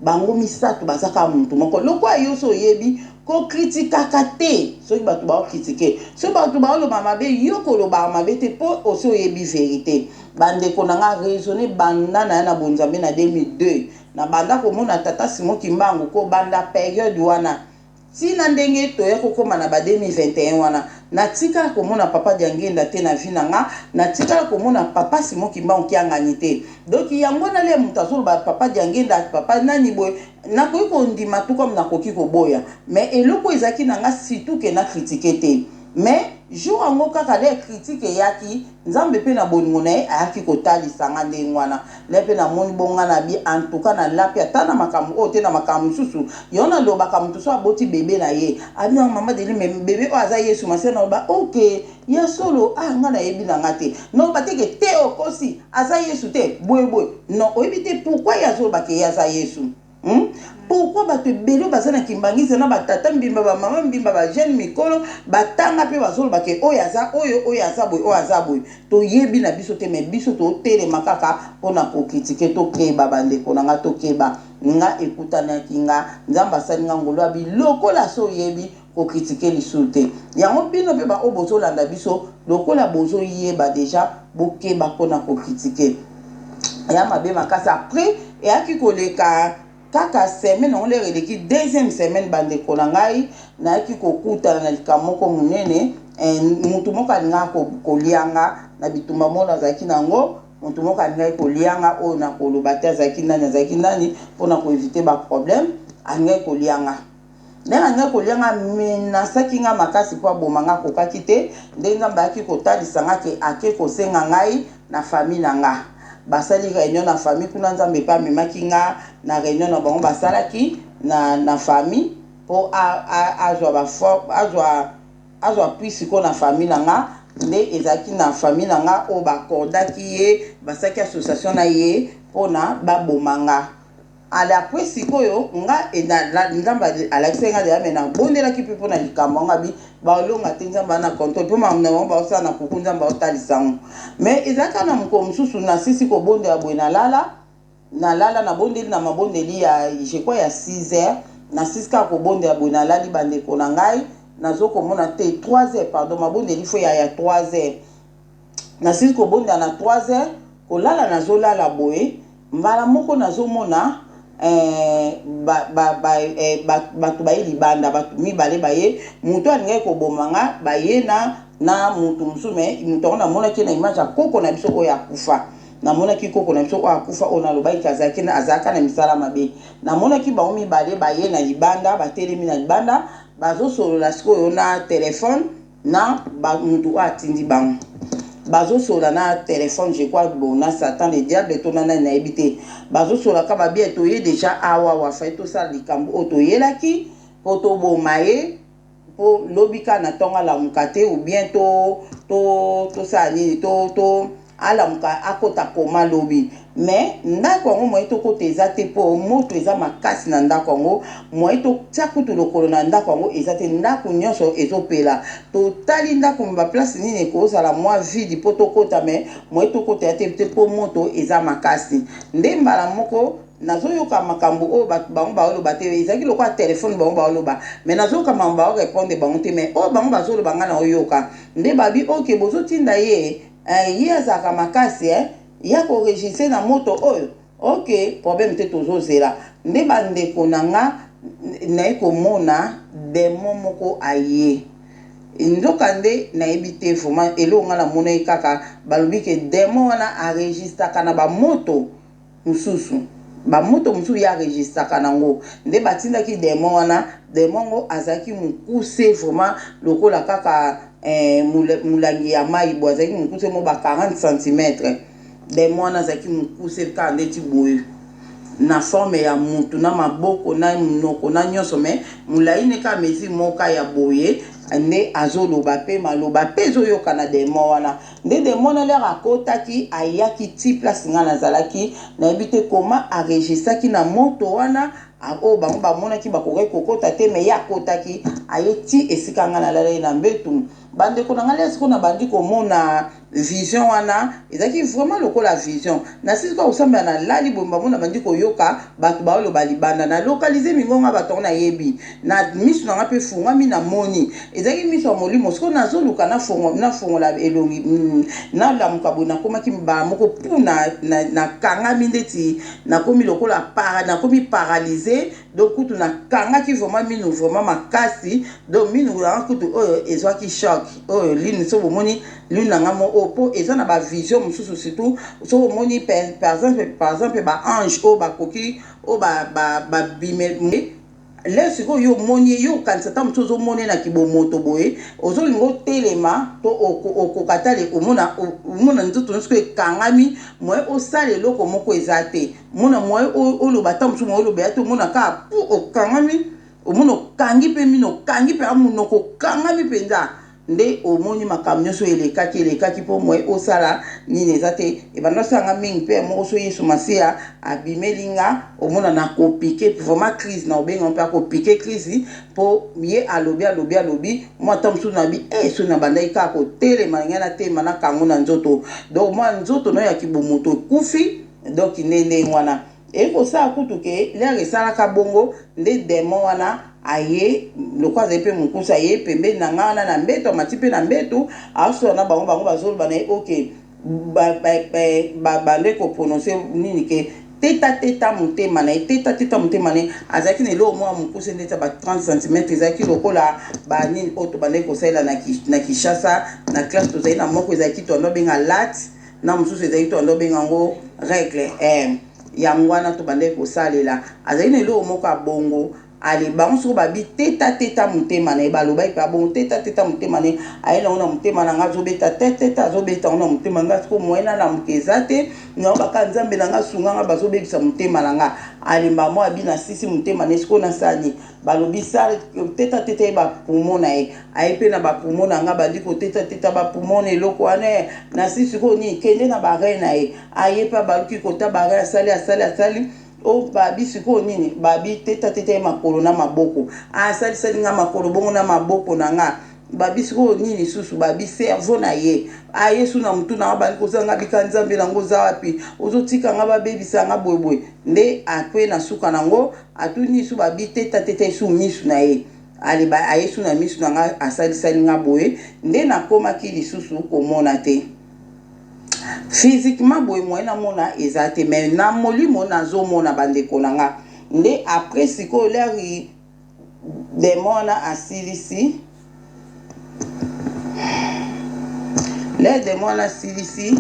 Bango misatu baza kaka mutu moko lokola yo osi oyebi ko critikaka te soki batu bao critique soki batu bao loba mabe yo kolobaka mabe te po osi oyebi verite ba ndeko na nga raisonne banda naya na bonzambe na 2002 na banda komona tata Simon kimbangu ko banda periode wana Ti na ndenge toya ko koma na ba 2021 wana, na tikala ko mona papa Diangienda te na vie na nga, na tikala ko mona papa Simon Kimbangu Kiangani te. Donc yango wana le mutu azo loba papa Diangienda, papa nani boye, na koki ko ndima tout comme na koki ko boya. Mais eloko oyo ezalaki na nga surtout que na critiquer te. Mais jour yango kaka le critique eyaki, Nzambe pe na bolingo na ye ayaki kotalisa nga ndenge wana. Lè pe namoni bongo nga nabi en tout cas nalapi ata na makambo oyo te na makambo mosusu. Yango nalobaka moto soki aboti bebe na ye abi na nga mama Deline mais bebe oyo aza Yesu masiya naloba ok ya solo ah nga nayebi na nga te. Naloba te ke te okosi aza Yesu te boye boye non oyebi te pourquoi ye azoloba ke ye aza Yesu. Hum pourquoi batu ebele oyo baza na kimbanguiste na ba tata mbimba ba mama mbimba ba jeune mikolo ba tanga pe bazoloba ke oyo aza oyo oyo aza boye oyo aza boye toyebi na biso te mais biso totelema kaka pona ko critique tokeba ba ndeko na nga tokeba nga ekutanaki nga nzambe asali nga ngolu abi lokola asi oyebi ko critique lisusu te yango bino pe ba oyo bozo landa biso lokola bozo yeba dejà bokeba pona ko critique eya mabe makasi après eyaki koleka kaka semaine yango lere eleki deuxième semaine bandeko na ngai nayaki kokutana na likambo moko monene eh, motu moko alingaka kolia nga na bitumba moko nazalaki na yango motu moko alingaki kolia nga oyo nakoloba te azalaki nani azalaki nani mpona koevite baproblème alingaki kolia nga Ndenge alingaki kolia nga amenasaki nga makasi po aboma nga akokaki te nde nzambe ayaki kotalisa nga ke ake kosenga ngai na famille na nga basali reunion na famille kuna nzambe pe amemaki nga na reunion na bango basalaki na, na famille po azwa ba azwa azwa appui sikoyo na famille na nga nde ezalaki na famille na nga oyo ba accordaki ye basalaki association na ye pona baboma nga Ale après sikoyo nga nzambe alakisaki nga deja mais nabondelaki pe pona likambo yango abi baolonga te nzambe aza na controle po makambo na bango baosala na kuku nzambe aotalisa yango mais ezalaki kaka na mokolo mosusu nasisi kobondela boye nalala nalala nabondeli na mabondeli ya je crois ya 6 heures nasisi kaka kobondela boye nalali bandeko na ngai nazokomona te 3 heures pardon mabondeli fo ya ya 3 heures nasisi kobondela na 3 heures kolala nazolala boye Mbala moko nazo mona Eh, ba, ba, ba, eh, bato baye libanda, bato mibale baye, moto alingaki koboma nga, baye na na moto mosusu. Me moto yango namonaki na image ya koko na biso oyo akufa. Namonaki koko na biso oyo akufa, oyo nalobaki azalaki azalaka na misala mabe. Namonaki bango mibale baye na libanda, batelemi na libanda, bazosolola sikoyo na telefone na mutu oyo atindi bango. Bazosolola na telefone, je crois, bon, na Satan le diable to na nani, nayebi te. Bazosolola ka babie: toye deja awa, wafai tosala likambo oyo toyelaki mpo toboma ye, mpo lobi kaka na ntongo alamuka te, ou bien tosala nini, to alamuka akota koma lobi. Me ndako yango, moye tokota eza te, mpo moto eza makasi na ndako yango. Moye totia kutu lokolo na ndako yango eza te, ndako nyonso ezopela. Totali ndako, baplace nini ekozala mwa vide mpo tokota, me moye tokota ya te te, mpo moto eza makasi. Nde mbala moko nazoyoka makambo oyo bato bango baoloba te. Ezalaki lokola telefone bango baoloba, me nazoyoka makambo baorépondre bango te, me oyo bango bazoloba, ngai na oyoka. Nde babi: ok, bozotinda ye, ye azalaka makasi, ya koregistre na moto oyo. Ok, problème te, tozozela. Nde bandeko na nga, naye komona démon moko aye. Nzoka nde nayebi te vraiment eloko nga namonaki kaka. Balobi ke démon wana aregistraka na bamoto mosusu, bamoto mosusu ye aregistraka nango. Nde batindaki démon wana. Démon ngo azalaki mokuse vraiment lokola kaka molangi ya mai boye. Azalaki mokuse mo ba 40 cm. Démon wana azalaki mokuse kaka ndeti boye, na forme ya mutu, na maboko, na monoko, na nyonso, me molai ne kaka mesure moko ya boye. Nde azoloba mpe maloba mpe ezoyokana. Démon wana nde, démon wana lere akotaki, ayaki ti place ngai nazalaki. Nayebi te koma aregistraki na moto wana oyo bango bamonaki bakokaki kokota te, me ye akotaki, aye ti esika ngai nalalaki na mbetu. Bandeko na ngai, lia sikoyo nabandi komona vision wana, ezalaki vraiment lokola vision. Nasisi kaka kosambela, nalali boye, bamona bandi koyoka bato baoloba libanda. Na localiser mingonga bato yango, nayebi na miso na nga mpe fungwami, namoni ezalaki miso ya molimo. Sikoyo nazoluka nafongola elongi, nalamuka boye, nakomaki mbala moko pu nakangami, ndeti nakomi lokola para, nakomi paralysé. Donc kutu nakangaki vraiment minu vraiment makasi. Donc minu yanga kutu oyo ezwaki choc oyo lini. So bomoni linu na nga mo oyo, mpo eza na bavision mosusu, surtout so bomoni par exemple baange oyo bakoki oyo babime le. Sikoyo yo omoni ye, yo okanisa ata mosusu ozomona ye na kibomoto boye, ozolinga otelema to okoka tale, omona nzoto nyonso ekangami, moye osala eloko moko eza te. Mona moye oloba ata mosusu, moye oloba ya te. Omona kaka pu okangami, omona okangi mpe mino, okangi mpe monoko, okangami mpenza. Nde omoni makambo nyonso elekaki elekaki, mpo moye osala nini eza te. Ebanda osalanga mingi mpe moko so Yesu Masiya abimeli nga, omona na kopiquer vraiment crise, na obenga mpe akopiquer crise, mpo ye alobi alobi alobi mwa ata mosusu na bi so nabandaki kaka kotelema na ngai, natema nakango na nzoto. Donc mwa nzoto nayo ya kibomoto ekufi. Donc nde ndenge wana ekosala kutu ke lere esalaka bongo. Nde démon wana aye, lokola azali mpe mokusi, aye pembeni na ngai wana na mbeto, amati mpe na mbeto, asola na bango. Bango bazoloba na ye: ok, bande koprononcer nini ke teta teta motema na ye, teta teta motema na ye. Azalaki na eloko moko mokuse ndeti ya ba 30 cm, ezalaki lokola banini oyo tobandaki kosalela na Kinshasa na classe. Tozali na moko ezalaki toando obenga latte, na mosusu ezalaki toando obenga yango règle. Yango wana tobandaki kosalela. Azalaki na eloko moko ya bongo. Ale, bango soko babi teta teta motema na ye, balobaki mpe abongo teta teta motema na ye. Aye nango na motema na nga, azobeta te tete, azobeta yango na motema nga. Siko moye nalamuka eza te. Nango baka Nzambe na nga, sunga nga, bazobebisa motema na nga. Alemba mo abi nasisi motema na ye. Sikoyo nasani, balobi sala teta teta ye bapoumon na ye. Aye mpe na bapoumon na nga, bandi koteta teta bapoumon na eloko wana. Nasisi sikoyo nini, kende na barein na ye. Aye mpe abaluki kota barein, asali asali asali. O babi sikoyo nini, babi teta teta ye makolo na maboko. Asalisali nga makolo bongo na maboko na nga. Babi sikoyo nini susu, babi cerveau na ye. Aye su na motu na nga, bandi kozanga bika Nzambe nango oza wapi, ozotika nga babebisa nga boyeboye. Nde akwe na suka nango, atuni su, babi teta teta esu misu na ye. Ale, aye su na misu na nga, asalisali nga boye. Nde nakomaki lisusu komona te. Physiquement boye moyen namona eza te mais na molimo nazomona bandeko na nga. Nde après sikoyo lere demon wana asilisi lere demon wana asilisi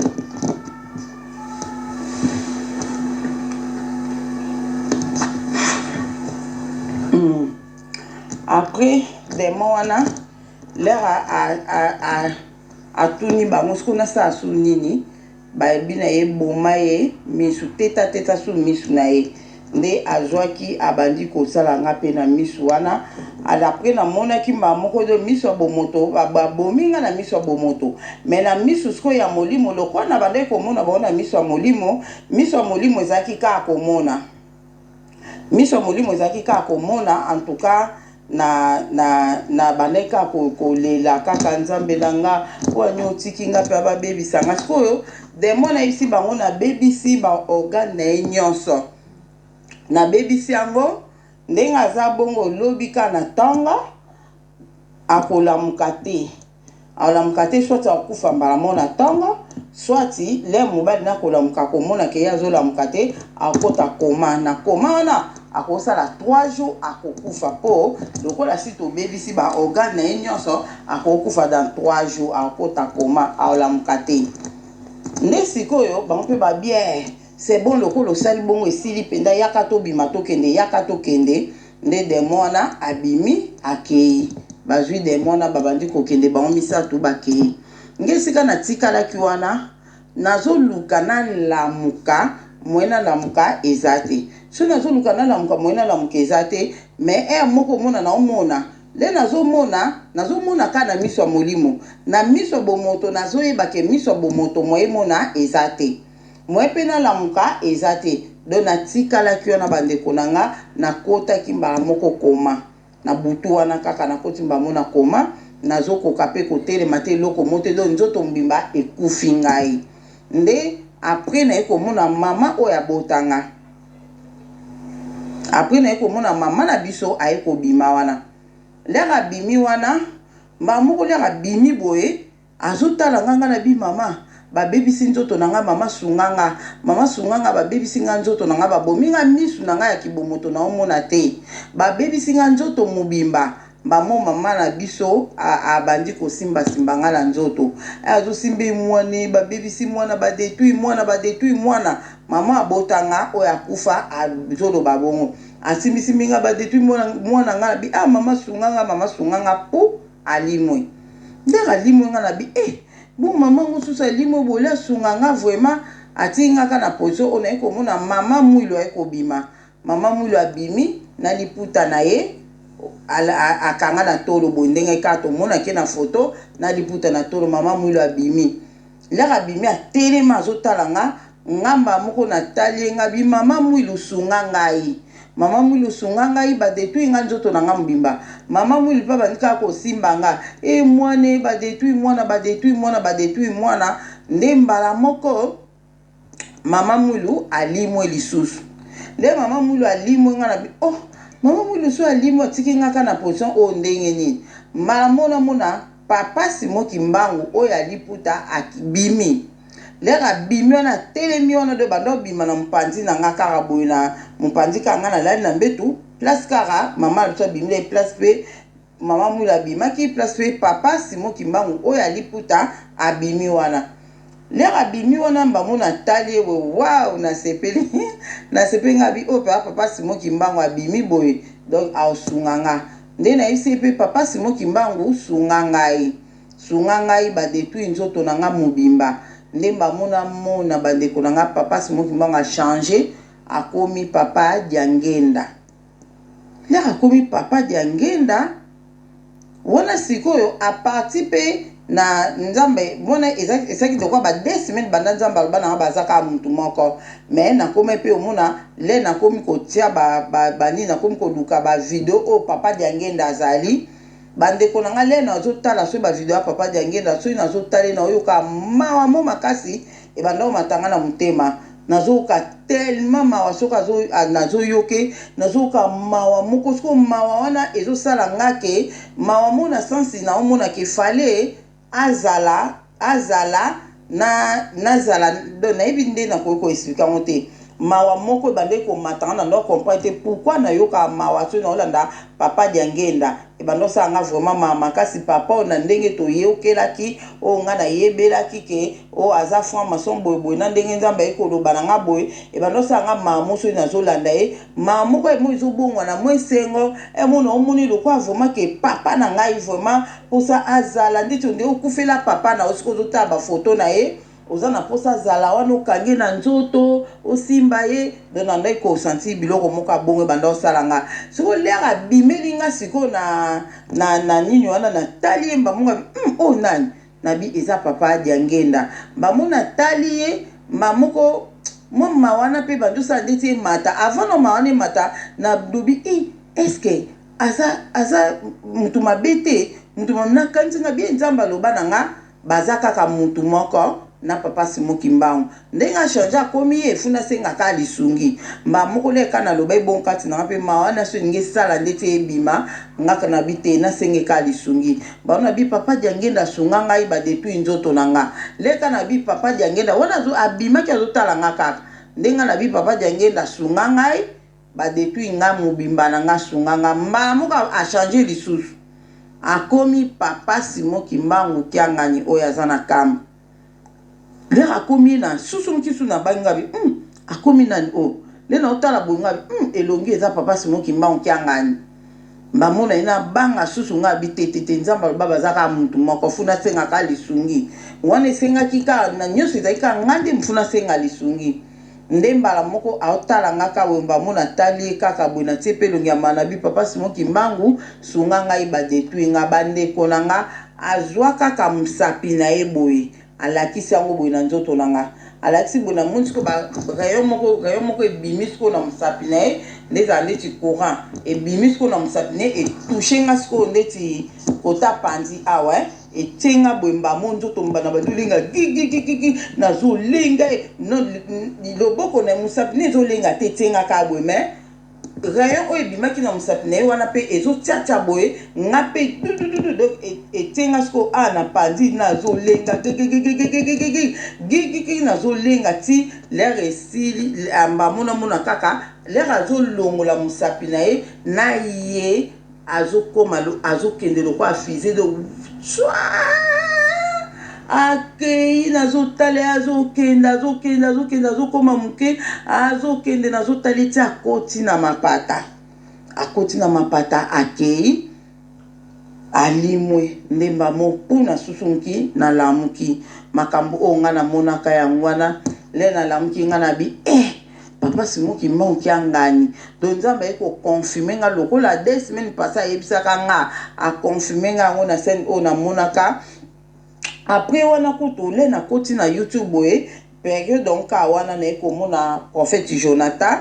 Après demon wana lere atuni bango sikoyo nasala su nini bayebi na ye boma ye misu teta teta su misu na ye nde azwaki abandi kosala nga mpe na misu wana apres namonaki mbala moko do miso ya bomoto babomi nga na miso ya bomoto me na misu sikoyo ya molimo lokola nabandaki komona bango na miso ya molimo miso ya molimo ezalaki kaka komona Miso ya molimo ezalaki kaka komona en tout cas na na na bandaki kaka kolela kaka nzambe na nga mpo ani otiki nga mpe babebisa nga sikoyo demon nayebisi bango nabebisi ba organe na ye nyonso nabebisi yango ndenge aza bongo lobi kaka na ntongo Akolamuka te. Akolamuka te soit akokufa mbala moko na tongo soit l'heure mobali na akolamuka akomona ke ye azolamuka te akokota coma na coma wana akosala 3 jours akokufa po lokola si tobebisi ba organe na ye nyonso akokufa dans 3 jours akokota coma akolamuka te nde sikoyo bango mpe ba bien c'est bon lokola osali bongo esili mpenza yaka tobima tokende yaka tokende Nde demon wana abimi akeyi. Bazui demon wana babandi kokende bango misatu bakeyi. Nga esika natikalaki wana nazoluka nalamuka moyen nalamuka eza te. Soki nazoluka nalamuka moyen nalamuka eza te mais heure moko omona naomona nde nazomona nazomona kaka na miso ya molimo na miso ya bomoto nazoyeba ke miso ya bomoto moyen emona eza te. Moyen pe nalamuka eza te donc natikalaki wana ba ndeko na nga nakotaki mbala moko coma na butu wana kaka nakoti mbala moko na coma nazokoka pe kotelema te eloko moko te donc nzoto mobimba ekufi ngai nde après naye komona mama oyo abota nga après naye komona mama na biso aye kobima wana lere abimi wana mbala moko lere abimi boye Azo tala nga nga na bi mama ba bebisi nzoto na nga mama sunga nga mama sunga nga ba bebisi nga nzoto na nga ba bomi nga misu na nga ya kibomoto nao mona te ba bebisi nga nzoto mobimba mbamo mama na biso a abandi ko simba simba nga na nzoto azo simba emuane ba bebisi muana ba detruit muana ba detruit muana mama abota nga oyo akufa azo loba bongo asimbi simbi nga ba detruit muana muana nga na bi ah mama sunga nga mama sunga nga pou Alimwe. Ndenge alimwe nga na bi eh bon maman ngo susu alimwe boye asunga nga vraiment atiki nga kaka na position oyo naye komona maman Muilu aye kobima maman Muilu abimi na liputa na ye akanga na tolo boye ndenge kaka tomonaki ye na photo na liputa na tolo maman Muilu abimi Lere abimi atelema azotala nga, nga mbala moko natali ye nga bi mama Muilu sunga ngai, mama Muilu sunga ngai ba detruire nga nzoto na nga mobimba, mama Muilu pe abandi kaka kosimba nga eh mwana eh ba detruire mwana ba detruire mwana ba detruire mwana nde mbala moko mama Muilu alimwe lisusu nde mama Muilu alimwe nga na bi oh mama Muilu so alimwe atiki nga kaka na position oyo ndenge nini mbala moko namona Papa Simon kimbangu oyo ya liputa abimi lere abimi wana atelemi wana de banda obima na mopanzi na nga kaka boye na mopanzi kaka nga nalali na mbetu place kaka mama na biso abimi na place pe mama mwila abimaki place pe papa Simon kimbangu oyo ya liputa abimi wana lere abimi wana mbango natali ye boye wow nasepeli nasepeli nga bi oyo papa Simon kimbangu abimi boye donc aosunga nga Nde nayebisi ye pe papa Simon kimbangu sunga ngai sunga ngai ba detruire nzoto na nga mobimba nde mbamo na mona ba ndeko na nga papa Simon kimbangu a change akomi papa Diangenda lere akomi papa Diangenda wana sikoyo a parti pe na nzambe wana ezalaki lokola ba deux semaines banda nzambe aloba na nga baza kaka mutu moko mais nakomi pe omona le nakomi kotia ba ba banini nakomi koluka ba video oyo papa Diangenda azali bandeko na nga le nazotala soki ba video ya papa Diangenda soki nazotala ye naoyoka mawa mo makasi ebanda komata nga na motema Nazoyoka tellement mawa soki azo nazoyoke nazoyoka mawa moko sikoyo mawa wana ezosala nga ke mawa moko na sens naomona ke fallait azala azala Na nazala donc nayebi nde nakoki ko expliquer yango te. Mawa moko ebandaki komata nga nabanda ko comprendre te pourquoi nayokaka mawa soki naolanda papa Diangenda ebanda kosala nga vraiment mawa makasi papa oyo na ndenge toyokelaki oyo nga nayebelaki ke oyo aza franc maçon boye boye na ndenge Nzambe aye koloba na nga boye ebanda kosala nga mawa moko soki nazolanda ye mawa moko emo ezobongwana mwa esengo emo naomoni lokola vraiment ke papa na ngai vraiment posa azala ndeti onde okufela papa na yo soki ozotala ba photo na ye oza na posa azala wana okangi na nzoto osimba ye donc nandaki kosentir biloko moko ya bongo ebanda osala nga sikoyo lere abimeli nga sikoyo na, na, na nini wana natali ye mbamongo oyo nani nabi eza papa Diangenda mbamo natali ye mba moko mwa ma wana mpe bandi osala ndeti emata avant no ma wana emata nalobi i est ce que aza aza mutu mabe te mutu nakanisi nga bien Nzambe aloba na nga baza kaka mutu moko na papa Simon Kimbangu ndenge achange akomi ye efuna asengaka lisungi mba moko leka naloba ebongo kati na nga mpe mawa wana so elingi esala ndeti ebima ngaka na bi te nasengeka lisungi bango na bi papa Diangenda asunga ngai badetui nzoto na nga leka na bi papa Diangenda wana abimaki azotala nga kaka ndenge na bi papa Diangenda asunga ngai badetui nga mobimba na nga asunga nga mbala moko achange lisusu akomi papa Simon Kimbangu Kiangani oyo aza na kamba lere akomi na susu mokisu na bangi nga bi akomi nani oyo nde naotala boye nga bi elongi eza papa Simon Kimbangu Kiangani bamona ye nabanga susu nga bi te te te Nzambe aloba baza kaka mutu moko funa asengaka lisungi wana esengaki kaka na nyonso ezalaki kaka nga nde mfuna asenga lisungi nde mbala moko aotala nga kaka boye mbamona atali ye kaka boye natie mpe elongi ya manabi papa Simon Kimbangu sunga ngai badetui nga bandeko na nga azwa kaka mosapi na ye boye alakisi yango boye na nzoto na nga alakisi boye namoni sikoyo ba rayon moko rayon moko ebimi sikoyo na mosapi na ye nde ezala ndeti courant ebimi sikoyo na mosapi na ye etouche nga sikoyo ndeti kota panzi awa eh. Etie nga boye mbamo nzoto mbana bazolenga gigigigigi nazolenga loboko na mosapi ne ezolenga te etie nga kaka boye mais rayon oyo ebimaki na mosapi na ye wana mpe ezotiatia boye nga mpe dudududu donc etie nga sikoyo awa na panzi nazolenga gigigigigigigi gigigi nazolenga ti lere esili mbamo namona kaka lere azolongola mosapi na ye na ye azokoma azokende lokola fusée donc akei nazotala ye azokende azokende azokende azokoma moke azokende nazotala eti akoti na mapata akoti na mapata akei alimwe nde mbamo mpuna susumuki nalamuki makambo oyo ngai namonaka yango wana le nalamuki ngai na bi eh papa Simon Kimbangu Kiangani donc Nzambe aye koconfirme nga lokola 2 semaines passé ayebisaka nga aconfirme nga yango na scène oyo namonaka après wana kutu le nakoti na YouTube boye période donc ka wana naye komona prophète Jonathan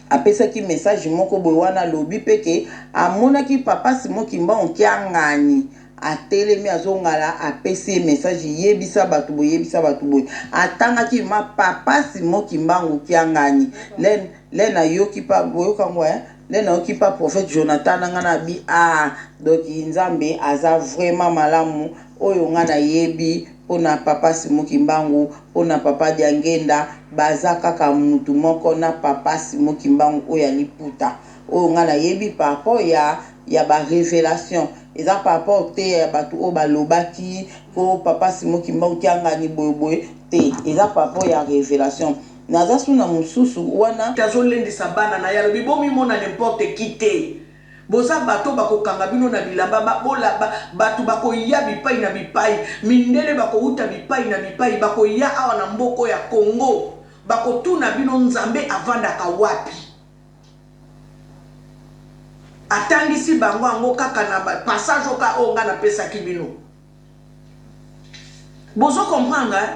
apesaki message moko boye wana alobi mpe ke amonaki papa Simon Kimbangu Kiangani atelemi azongala apesi ye message yebisa bato boye yebisa bato boye atangaki ma papa Simon Kimbangu Kiangani le le nayoki pa boyokango eh? Le nayoki pa prophète Jonathan na nga na bi ah donc Nzambe aza vraiment malamu oyo nga nayebi mpona papa Simon Kimbangu mpona papa Diangenda baza kaka mutu moko na papa Simon Kimbangu oyo aliputa oyo nga nayebi par rapport ya barévélation eza par rapport te ya bato oyo balobaki ko papa Simon Kimbangu Kiangani boyeboye te eza par rapport ya révélation naza suna mosusu wana. Azolendisa bana na ye alobi bomimona n'importe qui te boza bato bakokanga bino na bilamba bato bakoya bipai na bipai mindele bakouta bipai na bipai bakoya awa na mboka ya Congo bakotuna bino Nzambe avandaka wapi atangisi bango yango kaka na passage oka oyo ngai napesaki bino bozo comprendre hein?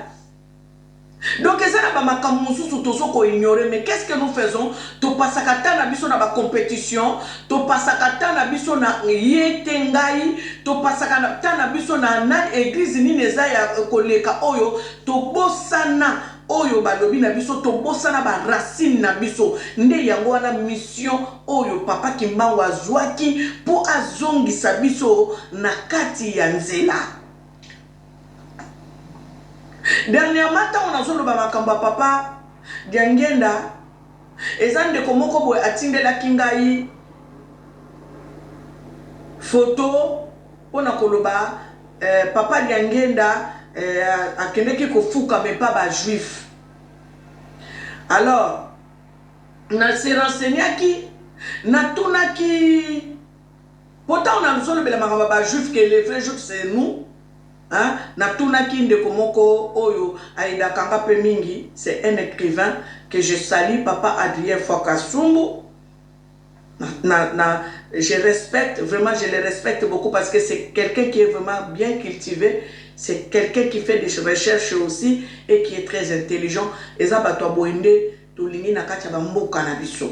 Donc eza na bamakambo mosusu tozo koignore mais qu'est ce que nous faisons? Topasaka ta na biso na bacompétition topasaka ta na biso na ye te ngai topasaka ta na biso na nani église nini eza ya koleka oyo tobosana oyo balobi na biso tobosana baracine na biso nde yango wana mission oyo papa Kimbangu azwaki mpo azongisa biso na kati ya nzela. Dernièrement ntango nazoloba makambo ya papa Diangienda, eza ndeko moko boye atindelaki ngai photo pona koloba eh, papa Diangienda eh, akendeki kofukama epa ba juif. Alors na se renseignaki, natunaki po ntango nazolobela makambo ya ba juif que les vrais juifs c'est nous, hein, natunaki ndeko moko oyo ayedaka nga mpe mingi, c'est un écrivain que je salue, papa Adrien Fwakasumbu. Na, na, je respecte, vraiment je le respecte beaucoup parce que c'est quelqu'un qui est vraiment bien cultivé, c'est quelqu'un qui fait des recherches aussi et qui est très intelligent. Eza bato ya boye nde tolingi na kati ya bamboka na biso.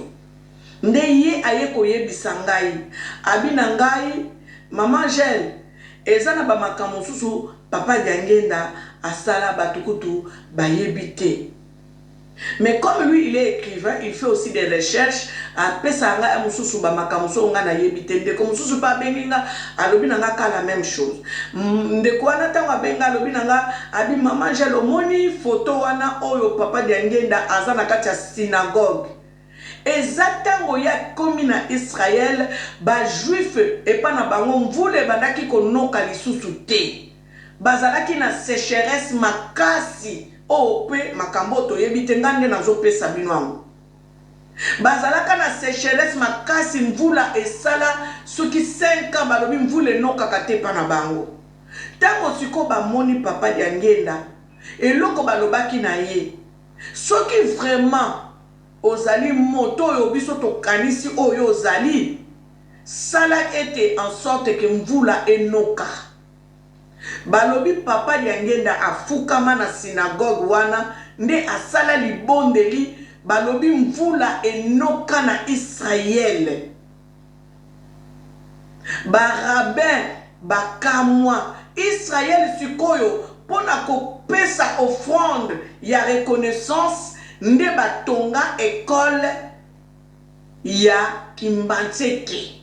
Nde ye aye koyebisa ngai, abi na ngai, Mama Angèle, eza na bamakambo mosusu papa Diangienda asala bato kutu bayebi te. Mais comme lui il est écrivain, il fait aussi des recherches, apesaka ngai mosusu bamakambo mosusu ngai nayebi te. Ndeko mosusu mpe abengi nga, alobi na nga ka la même chose. Ndeko wana ntango abengi nga, alobi na nga, abi Mama Angèle, omoni photo wana oyo papa Diangienda aza na kati ya synagogue? Eza ntango ye akomi na Israël, ba juif epa na bango mvula ebandaki konoka lisusu te. Bazalaki na sécheresse makasi, oyo mpe makambo oyo toyebi te, ngai nde nazopesa bino yango. Bazalaka na sécheresse makasi, mvula esala soki 5 ans, balobi mvula enokaka te epa na bango. Ntango sikoyo bamoni papa Diangienda, eloko balobaki na ye, soki vraiment ozali moto oyo biso tokanisi oyo ozali, sala ete en sorte que mvula enoka. Balobi papa Diangienda afukama na synagogue wana nde asala libondeli, balobi mvula enoka na Israël. Ba rabbin bakamwa. Israël sikoyo mpona kopesa offrande ya reconnaissance nde batonga école ya Kimbanseke.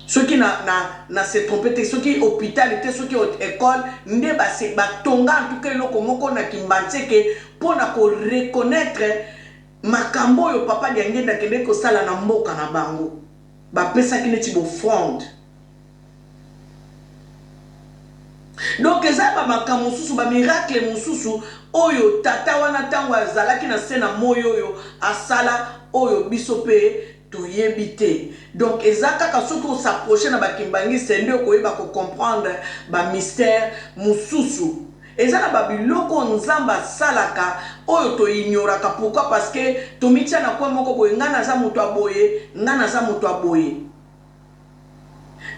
Soki na se trompe te, soki hôpital te, soki école nde batonga, en tout cas eloko moko na Kimbanseke mpona koreconnaître makambo oyo papa Diangienda akendeki kosala na mboka na bango. Bapesaki neti b'offrande. Donc eza bamakambo mosusu, bamiracle mosusu oyo tata wana ntango azalaki na se na moi oyo asala, oyo biso mpe toyebi te. Donc eza kaka soki os'approche na bakimbangiste nde okoyeba kocomprendre bamystère mosusu. Eza na babiloko Nzambe asalaka oyo toignoraka. Pourquoi? Parce que tomitia na coin moko boye, ngai naza moto ya boye, ngai naza moto ya boye.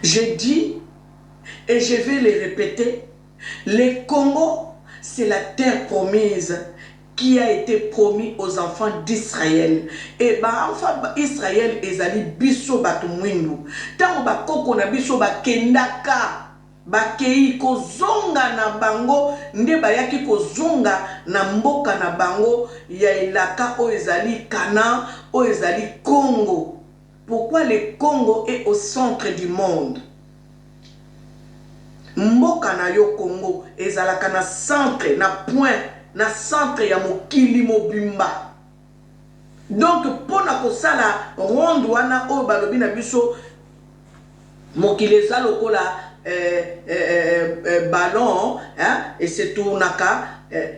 Je dis et je vais le répéter, le Congo, c'est la terre promise qui a été promis aux enfants d'Israël. Et ba enfants d'Israël ezali biso bato mwindu. Tango bakoko na biso bakendaka, bakei kozonga na bango, nde bayaki kozonga na mboka na bango ya elaka oyo ezali Canaan, oyo ezali Congo. Pourquoi le Congo est au centre du monde? Mboka na yo Congo ezalaka na centre, na point, na centre ya mokili mobimba. Donc mpona kosala ronde wana oyo balobi na biso mokili eza lokola ballon, hein, et se tournaka,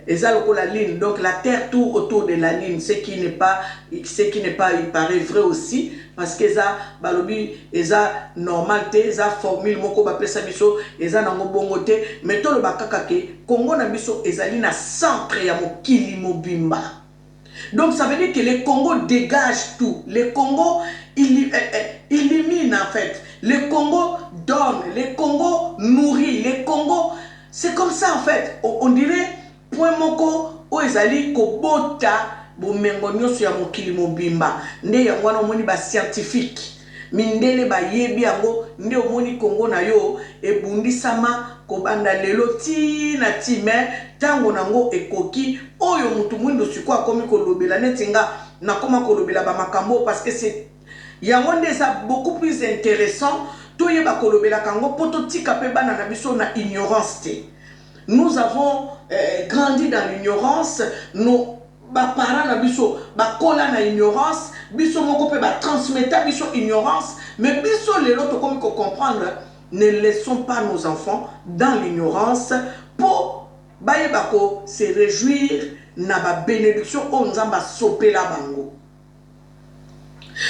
eza lokola lune. Donc la terre tourne autour de la lune, ce qui n'est pas, il paraît vrai aussi, parce que eza balobi eza normal te, eza formule moko bapesa biso, eza nango bongo te. Mais toloba kaka ke Congo na biso ezali na centre ya mokili mobimba. Donc ça veut dire que le Congo dégage tout. Le Congo illumine en fait. Le Congo donne, le Congo nourrit, le Congo, c'est comme ça en fait. On dirait point moko oyo ezali kobota bomengo nyonso ya mokili mobimba. Nde yango wana omoni bascientifique mindele bayebi yango. Nde omoni Kongo na yo ebundisama kobanda lelo ti na ti, mais ntango nango ekoki oyo motu mwindu sikoyo akomi kolobela neti nga nakoma kolobela bamakambo, parce que c'est yango nde eza beaucoup plus intéressant toyeba kolobelaka yango mpo totika mpe bana na biso na ignorance te. Nous avons euh, grandi dans l'ignorance, nos ba parents na biso bakola na ignorance, biso moko pe ba transmetta biso ignorance, mais biso lelo tokomi ko comprendre, ne laissons pas nos enfants dans l'ignorance po bayeba ko se rejouir na ba benedictions oyo Nzambe asopela bango.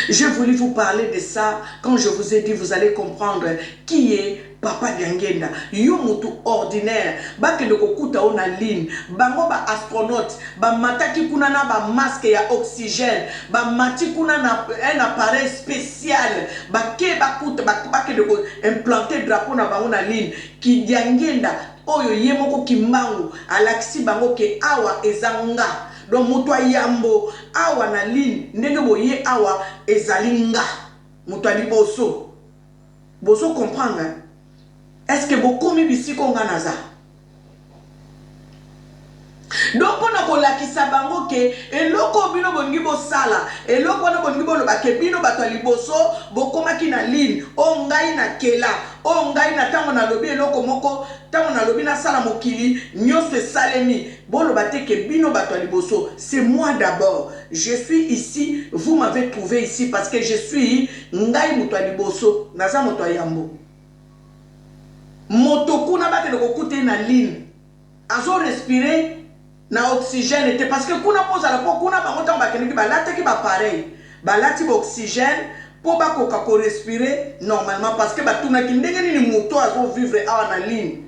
J'ai voulu vous parler de ça quand je vous ai dit vous allez comprendre qui est Papa Diangienda. Yo mutu ordinaire bakende kokuta yo na ligne bango ba astronautes bamataki kuna na ba masque ya oxygène bamati kuna na un appareil spécial bake bakuta bakende ko implanter drapeau na bango na ligne ki Diangienda oyo ye moko Kimbangu alakisi bango ke awa eza nga Donc moto ya yambo awa na ligne ndenge boye awa ezali nga moto ya liboso bozo comprendre est ce que bokomi bisika oyo nga naza? Donc pona kolakisa bango ke eloko oyo bino bolingi bosala eloko wana bolingi boloba ke bino bato ya liboso bokomaki na ligne oyo ngai na kela oyo ngai na tango nalobi eloko moko tango nalobi nasala mokili nioso esalemi Boloba te que bino bato ya liboso, c'est moi d'abord, je suis ici, vous m'avez trouve ici parce que je suis ngai moto ya liboso, naza moto ya yambo. Moto kuna bakende kokuta ye na ligne, azo respirer na oxygène te parce que kuna mpo ozala mpo kuna bango ntango bakendeki balataki ba appareil, balati ba oxygène mpo bakoka ko respirer normalement parce que batunaki ndenge nini moto azo vivre awa na ligne,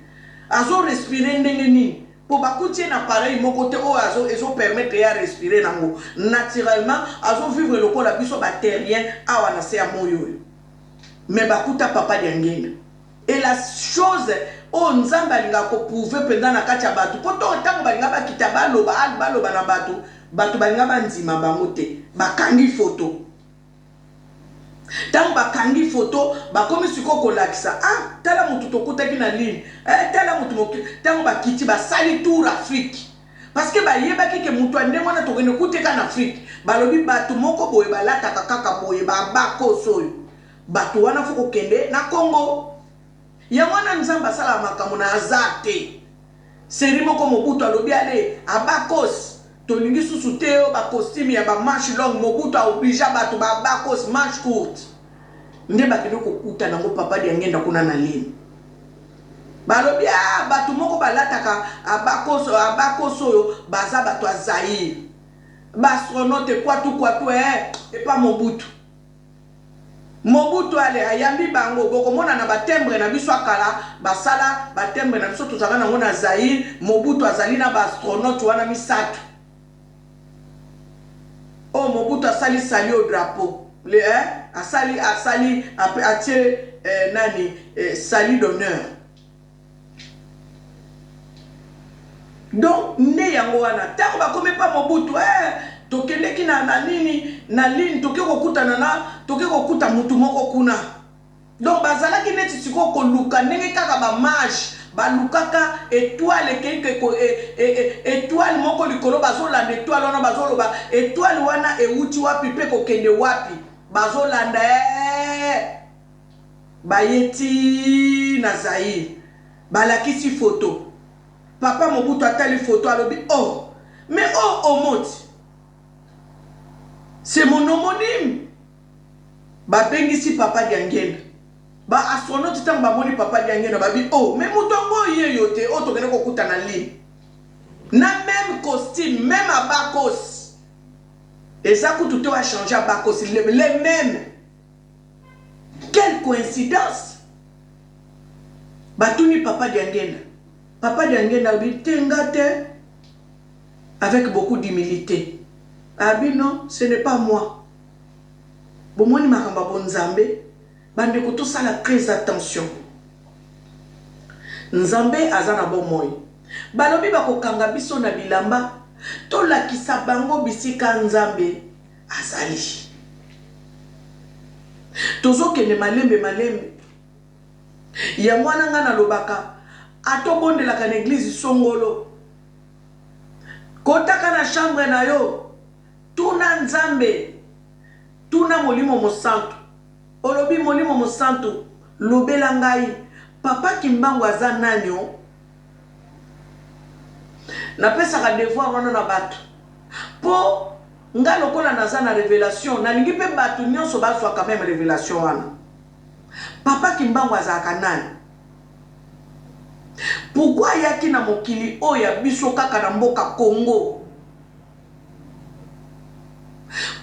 azo respirer ndenge nini? Po bakuti ye na appareil moko te oyo azo ezo permettre ye a respirer nango naturellement azo vivre lokola biso ba terriens awa na se ya moyi oyo mais bakuta papa Diangienda et la chose oyo Nzambe alingaka ko prouver penza na kati ya batu po to tango balinga bakita baloba baloba na batu batu balinga bandima bango te bakangi photo Tango bakangi photo bakomi sikoyo kolakisa ah tala mutu tokutaki na ligne eh tala mutu moke tango bakiti basali tour Afrique parce que bayebaki ke mutu ya ndenge wana tokende kuteka na Afrique balobi batu moko boye balataka kaka boye ba abakos oyo batu wana fo kokende na Congo yango wana Nzambe asalaka makambo na hasard te Serie moko Mobutu alobi alle abakos tolingi susu te yo ba costume ya ba manche longue Mobutu a obligea batu ba abakos manche courte nde bakende kokuta nango papa Diangenda kuna na ligne balobi ah batu moko balataka abakos abakos oyo baza batu ya Zaire ba astronaute kwatu kwatu eh epa Mobutu Mobutu ale ayambi bango bokomona na ba timbre na biso ya kala basala ba timbre na biso tozalaka nango na Zaire Mobutu azali na ba astronaute wana misatu oyo Mobutu asali salut au drapeau le eh asali asali atie eh, nani eh, salut d'honneur Donc nde yango wana tango bakomi epa Mobutu eh tokendeki na na nini na ligne toke kokutana na toke kokuta mutu moko kuna donc bazalaki neti sikoyo koluka ndenge kaka ba mage balukaka etoile ekei ko e, e, e, etoile moko likolo bazolanda etoile wana bazoloba etoile wana ewuti wapi mpe kokende wapi bazolanda ee Baye ti na Zaïre balakisi photo papa Mobutu atali photo alobi oh mais oyo Omo ti c'est mon homonyme babengisi papa Diangienda ba astronaute tango bamoni papa Diangienda babi oh mais moto yango ye yo te oyo tokende kokuta na ligne na meme costume meme abakos eza kutu te oyo a change abakos le meme Quelle coïncidence! Batuni papa Diangienda, papa Diangienda alobi te nga te avec beaucoup d'humilite. Abi non, ce n'est pas moi. Bomoni makambo ya bonzambe, bandeko tosala très attention. Nzambe aza na bomoi. Balobi bakokanga biso na bilamba, tolakisa bango bisika Nzambe Azali. Tozo kende malembe malembe. Yango wana nga nalobaka ata obondelaka na eglise songolo kotaka na chambre na yo tuna Nzambe tuna molimo mosantu olobi molimo mosantu lobela ngai papa kimbangu aza nani o? Napesaka devoir wana na batu po nga lokola naza na revelation nalingi pe batu nionso bazwaka meme revelation wana. Papa Kimbangu azalaka nani? Pourquoi ayaki na mokili oyo ya biso kaka na mboka Congo?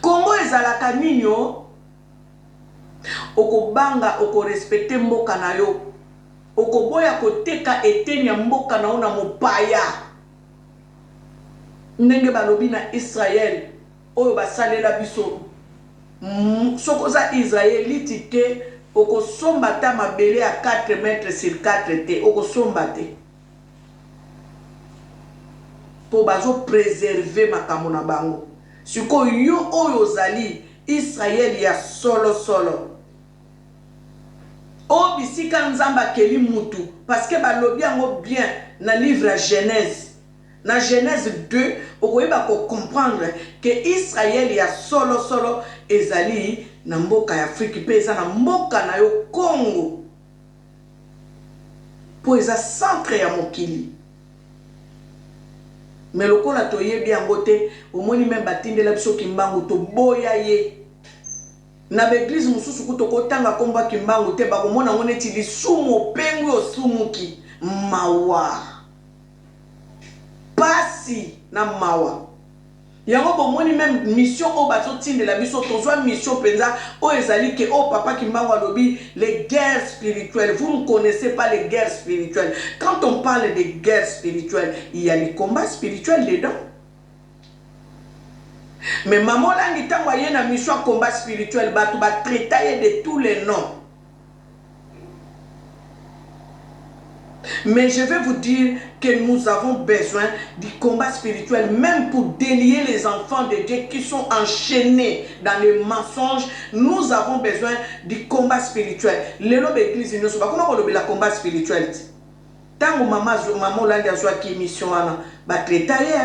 Congo ezalaka nini oh? Okobanga oko respecter mboka na yo. Okoboya koteka eteni ya mboka na yo na mopaya. Ndenge balobi na Israël oyo basalela biso. Soki oza Israelite te okosomba ata mabele ya 4 metres sur 4 te, okosomba te. Po bazo preserver makambo na bango. Sikoyo yo oyo ozali Israël ya solo solo. Oyo bisika Nzambe akeli mutu parce que balobi yango bien na livre ya Genèse. Na Genèse 2 okoyeba ko comprendre que Israël ya solo solo ezali na mboka ya Afrique pe eza na mboka na yo Congo. Po eza centre ya mokili. Mais lokola toyebi yango te, omoni meme batindela biso Kimbangu toboya ye. Na ba eglise mosusu kutu oko tanga kombo ya Kimbangu te bako mona yango neti lisumu opengwi osumuki. Mawa. Pasi na mawa. Yango bomoni meme mission oyo bazo tindela biso tozwa mission penza oyo ezali ke oyo papa Kimbangu alobi les guerres spirituelles vous ne connaissez pas les guerres spirituelles quand on parle de guerre spirituelle il ya les combats spirituels dedans. Mais maman olangi tango aye na mission ya combat spirituel batu ba traita ye de tous les noms. Mais je vais vous dire que nous avons besoin du combat spirituel même pour délier les enfants de Dieu qui sont enchaînés dans les mensonges. Nous avons besoin du combat spirituel. Lelo ba église nyoso bakoma kolobela combat spirituel. Tango mama mama Olangi azwaki mission wana ba traita ye.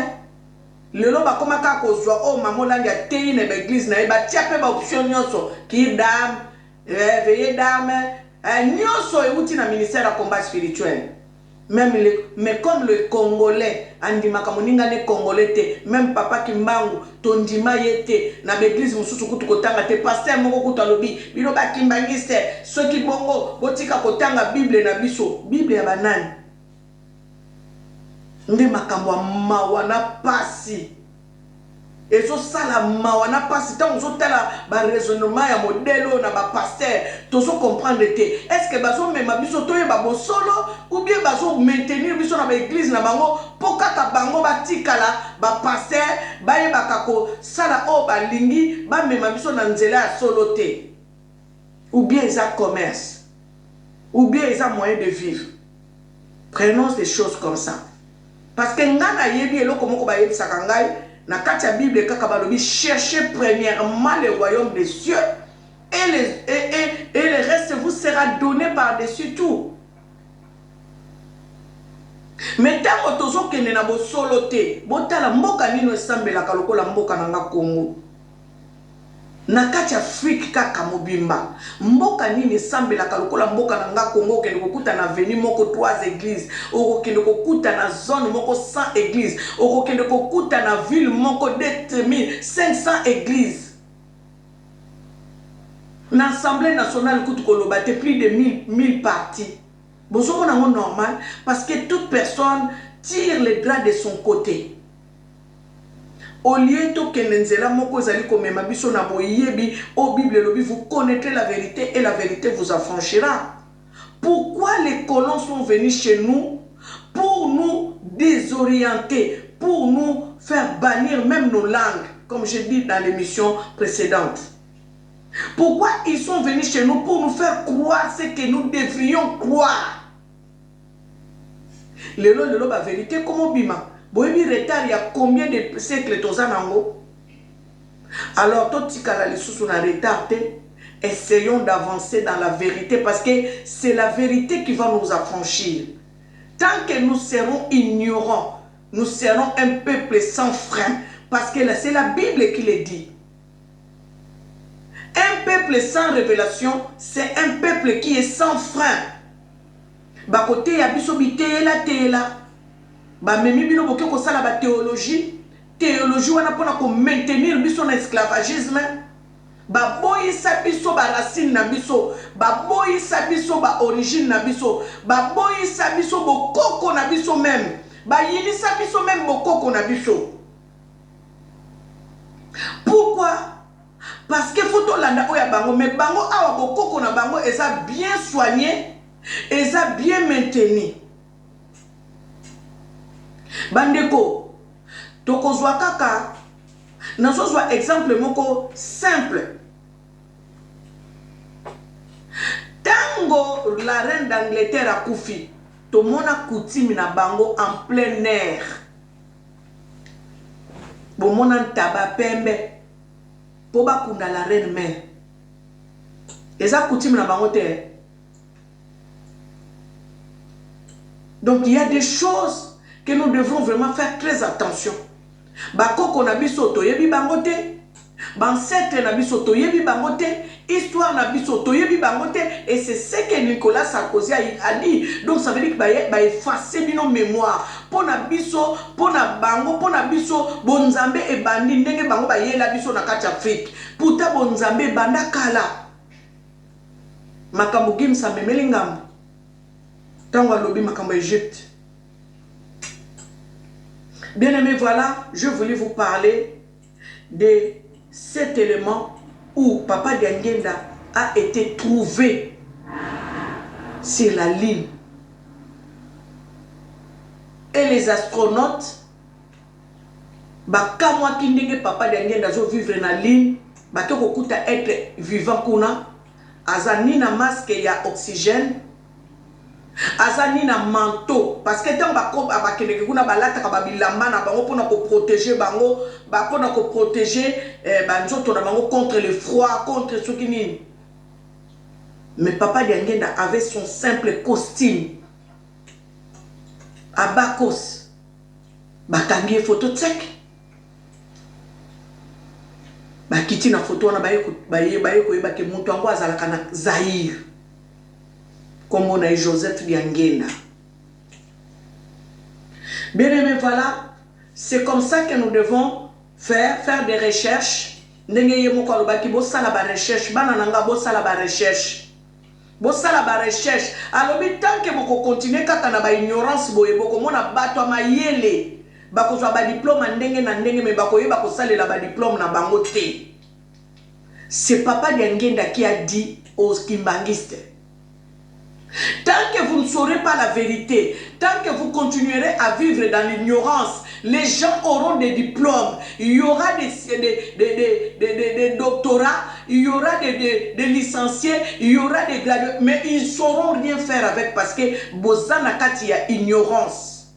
Lelo bakoma kaka kozwa oyo mama Olangi ateyi na ba eglise na ye, batia pe ba option nionso, cure d'ame, veillee d'ame, nionso ewuti na ministère ya combat spirituel. Meme le mais comme le congolais andimaka moninga ne congolais te, meme papa Kimbangu tondima ye te, na ba eglise mosusu kutu kotanga te, pasteur moko kutu alobi bino ba kimbanguiste soki bongo botika kotanga bible na biso, bible ya ba nani? Nde makambo ya mawa na pasi. Ezo sala mawa na pasi tango ozo tala ba raisonnement ya modèle oyo na ba pasteurs tozo comprendre te. Est ce que bazo mema biso toyeba bosolo ou bien bazo maintenir biso na ba eglise na bango po kaka bango batikala ba pasteurs bayebaka kosala oyo balingi bamema biso na nzela ya solo te? Ou bien eza commerce? Ou bien eza moyen de vivre? Prenons des choses comme ça. Parce que nga nayebi eloko moko bayebisaka ngai na kati ya bible kaka balobi cherchez premièrement le royaume des cieux et le, et, et, et le reste vous sera donné par-dessus tout. Mais ntango tozokende na bosolo te, botala mboka nino esambelaka lokola mboka na nga Congo. Na kati ya Afrique kaka mobimba, mboka nini esambelaka lokola mboka na nga Congo? Okende kokuta na avenue moko trois eglises, okokende kokuta na zone moko 100 eglises, okokende kokuta na ville moko 2500 eglises. Na Assemblee nationale kutu koloba te, plus de 1000 partis. Bozomona yango normal? Parce que toute personne tire le drap de son cote. Au lieu tokende nzela moko ezali komema biso na boyebi oyo Bible elobi vous connaitrez la verite et la verite vous affranchira. Pourquoi les colons sont venus chez nous pour nous desorienter, pour nous faire bannir meme nos langues comme j'ai dit dans l'emission precedente. Pourquoi ils sont venus chez nous pour nous faire croire ce que nous devrions croire? Lelo lelo ba verite ekoma obima boyebi retard ya combien de siècle toza nango? Alors totikala lisusu na retard te essayons d'avancer dans la verite parce que c'est la verite qui va nous affranchir tant que nous serons ignorants nous serons un peuple sans frein parce que c'est la bible qui le dit un peuple sans revelation c'est un peuple qui est sans frein. Bakoteya biso biteyela teyela. Bamemi bino boke kosala ba theologie, theologie wana pona ko maintenir biso na esclavagisme. Baboyisa biso ba racines na biso, baboyisa biso ba origines na biso, baboyisa biso bokoko na biso meme, bayinisa biso meme bokoko na biso. Pourquoi? Parce que faut tolanda oyo ya bango mais bango awa bokoko na bango eza bien soigner, eza bien maintenu. Bandeko, tokozwa kaka, nazozwa exemple moko simple. Tango la reine d'Angleterre akufi, tomona coutume na bango en plein air. Bomona ntaba pembe po bakunda la reine mère. Eza coutume na bango te. Donc il y a des choses que nous devrons vraiment faire très attention. Bakoko na biso toyebi bango te, ba ancêtres na biso toyebi bango te, histoire na biso toyebi bango te et c'est ce que Nicolas Sarkozy a dit. Donc ça veut dire que ba, ba effacer bino mémoire pona biso, pona bango, pona biso bonzambe ebandi ndenge bango bayela biso na kati Afrique. Pourtant bonzambe ebanda kala. Makambo Gims amemeli ngambo tango alobi makambo ya Egypte. Bien aimé, voilà, je voulais vous parler de cet élément où Papa Diangienda a été trouvé sur la ligne. Et les astronautes bakamwaki ndenge Papa Diangienda azo vivre na ligne, bake kokuta être vivant kuna, aza ni na masque ya oxygène, aza ni na manteau, parce que ntango bakendeke kuna balataka babilamba na bango mpona koprotéger bango, mpona koprotéger banzoto na bango contre le froid, contre soki nini. Mais Papa Diangienda avait son simple costume abakos, bakangi ye photo tsek, bakiti na photo wana, baye koyeba ke moto yango azalaka na Zaïre, kombo na ye Joseph Diangienda. Bien aimé, voilà, c'est comme ça que nous devons faire des recherches. Ndenge ye moko alobaki, bosala ba recherche, bana na nga, bosala ba recherche, bosala ba recherche. Alobi tant que bokocontinuer kaka na baignorance boye, bokomona bato ya mayele bakozwa badiplôme ndenge na ndenge, me bakoyeba kosalela badiplôme na bango te. C'est Papa Diangienda qui a dit aux kimbanguistes: tant que vous ne saurez pas la vérité, tant que vous continuerez à vivre dans l'ignorance, les gens auront des diplômes, il y aura des doctorats, il y aura des licenciés, il y aura des gradués, mais ils ne sauront rien faire avec parce que boza na kati ya ignorance.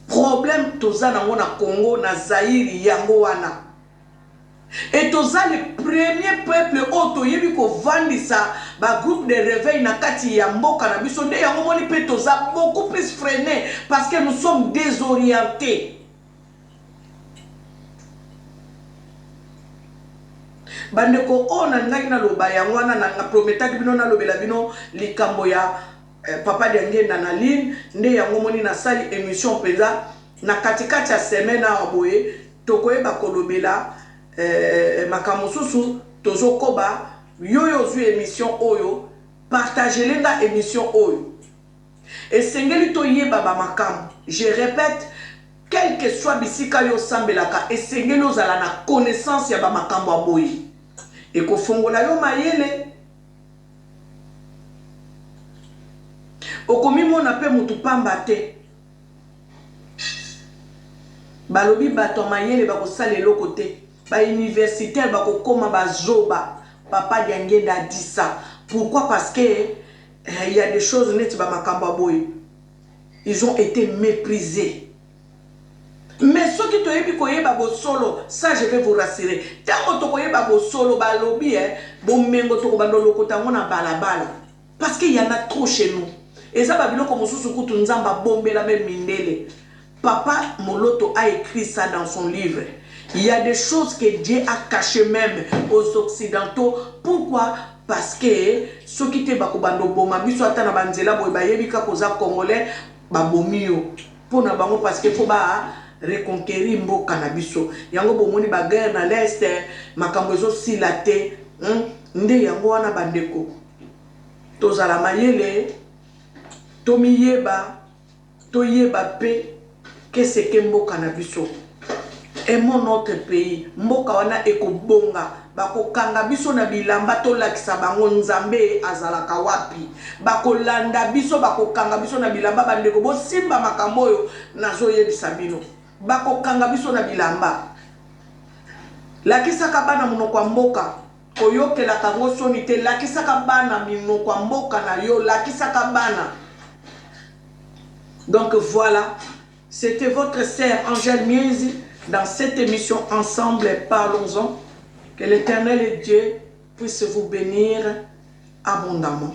Problème toza nango na Congo, na Zaïre, yango wana. Et toza le premier peuple oyo toyebi kovandisa bagroupe de réveil na kati ya mboka na biso. Nde yango moni mpe toza beaucoup plus freiné parce que nous sommes désorientés. Bandeko, oyo nalingaki naloba yango wana. Na prometaki bino nalobela bino likambo ya Papa Diangienda na ligne. Nde yango moni nasali émission mpenza na katikati ya semaine awa boye. Tokoyeba kolobela makambo mosusu. Tozokoba. Yo oyo ozwi émission oyo, partagele nga émission oyo. Esengeli toyeba bamakambo. Je répète, quel que soit bisika yo osambelaka, esengeli ozala na connaissance ya bamakambo ya boye. Ekofongola yo mayele, okomimona mpe mutu pamba te. Balobi bato ya mayele bakosala eloko te, bauniversitaire bakokóma bazoba. Papa Diangienda a dit ça. Pourquoi? Parce que il y a des choses neti bamakambo ya boye, ils ont été méprisés. Mais soki toyebi koyeba bosolo, ça je vais vous rassurer, ntango tokoyeba bosolo, balobi bomengo tokobanda olokota yango na balabala, parce que y en a trop chez nous. Eza babiloko mosusu kutu Nzambe abombela me mindele. Papa Moloto a écrit ça dans son livre: il y a des choses que Dieu a cachées même aux Occidentaux. Pourquoi? Parce que soki te, bakobanda oboma biso ata na banzela boye, bayebi kaka oza Congolais. Babomi yo mpo na bango parce que faut ba reconquérir mboka na biso. Yango bomoni ba guerre na l'est, makambo ezosila te. Nde yango wana bandeko, tozala mayele, tomiyeba, toyeba mpe keseke mboka na biso. Aimons notre pays. Mboka wana ekobonga. Bakokanga biso na bilamba, tolakisa bango Nzambe azalaka wapi. Bakolanda biso, bakokanga biso na bilamba. Bandeko, bosimba makambo oyo nazoyebisa bino. Bakokanga biso na bilamba. Lakisaka bana monoko ya mboka, koyokelaka yango soni te. Lakisaka bana minoko ya mboka na yo, lakisaka bana. Donc voilà, c'était votre sœur Angèle Miezi dans cette émission Ensemble Parlons-en. Que l'Éternel et Dieu puisse vous bénir abondamment.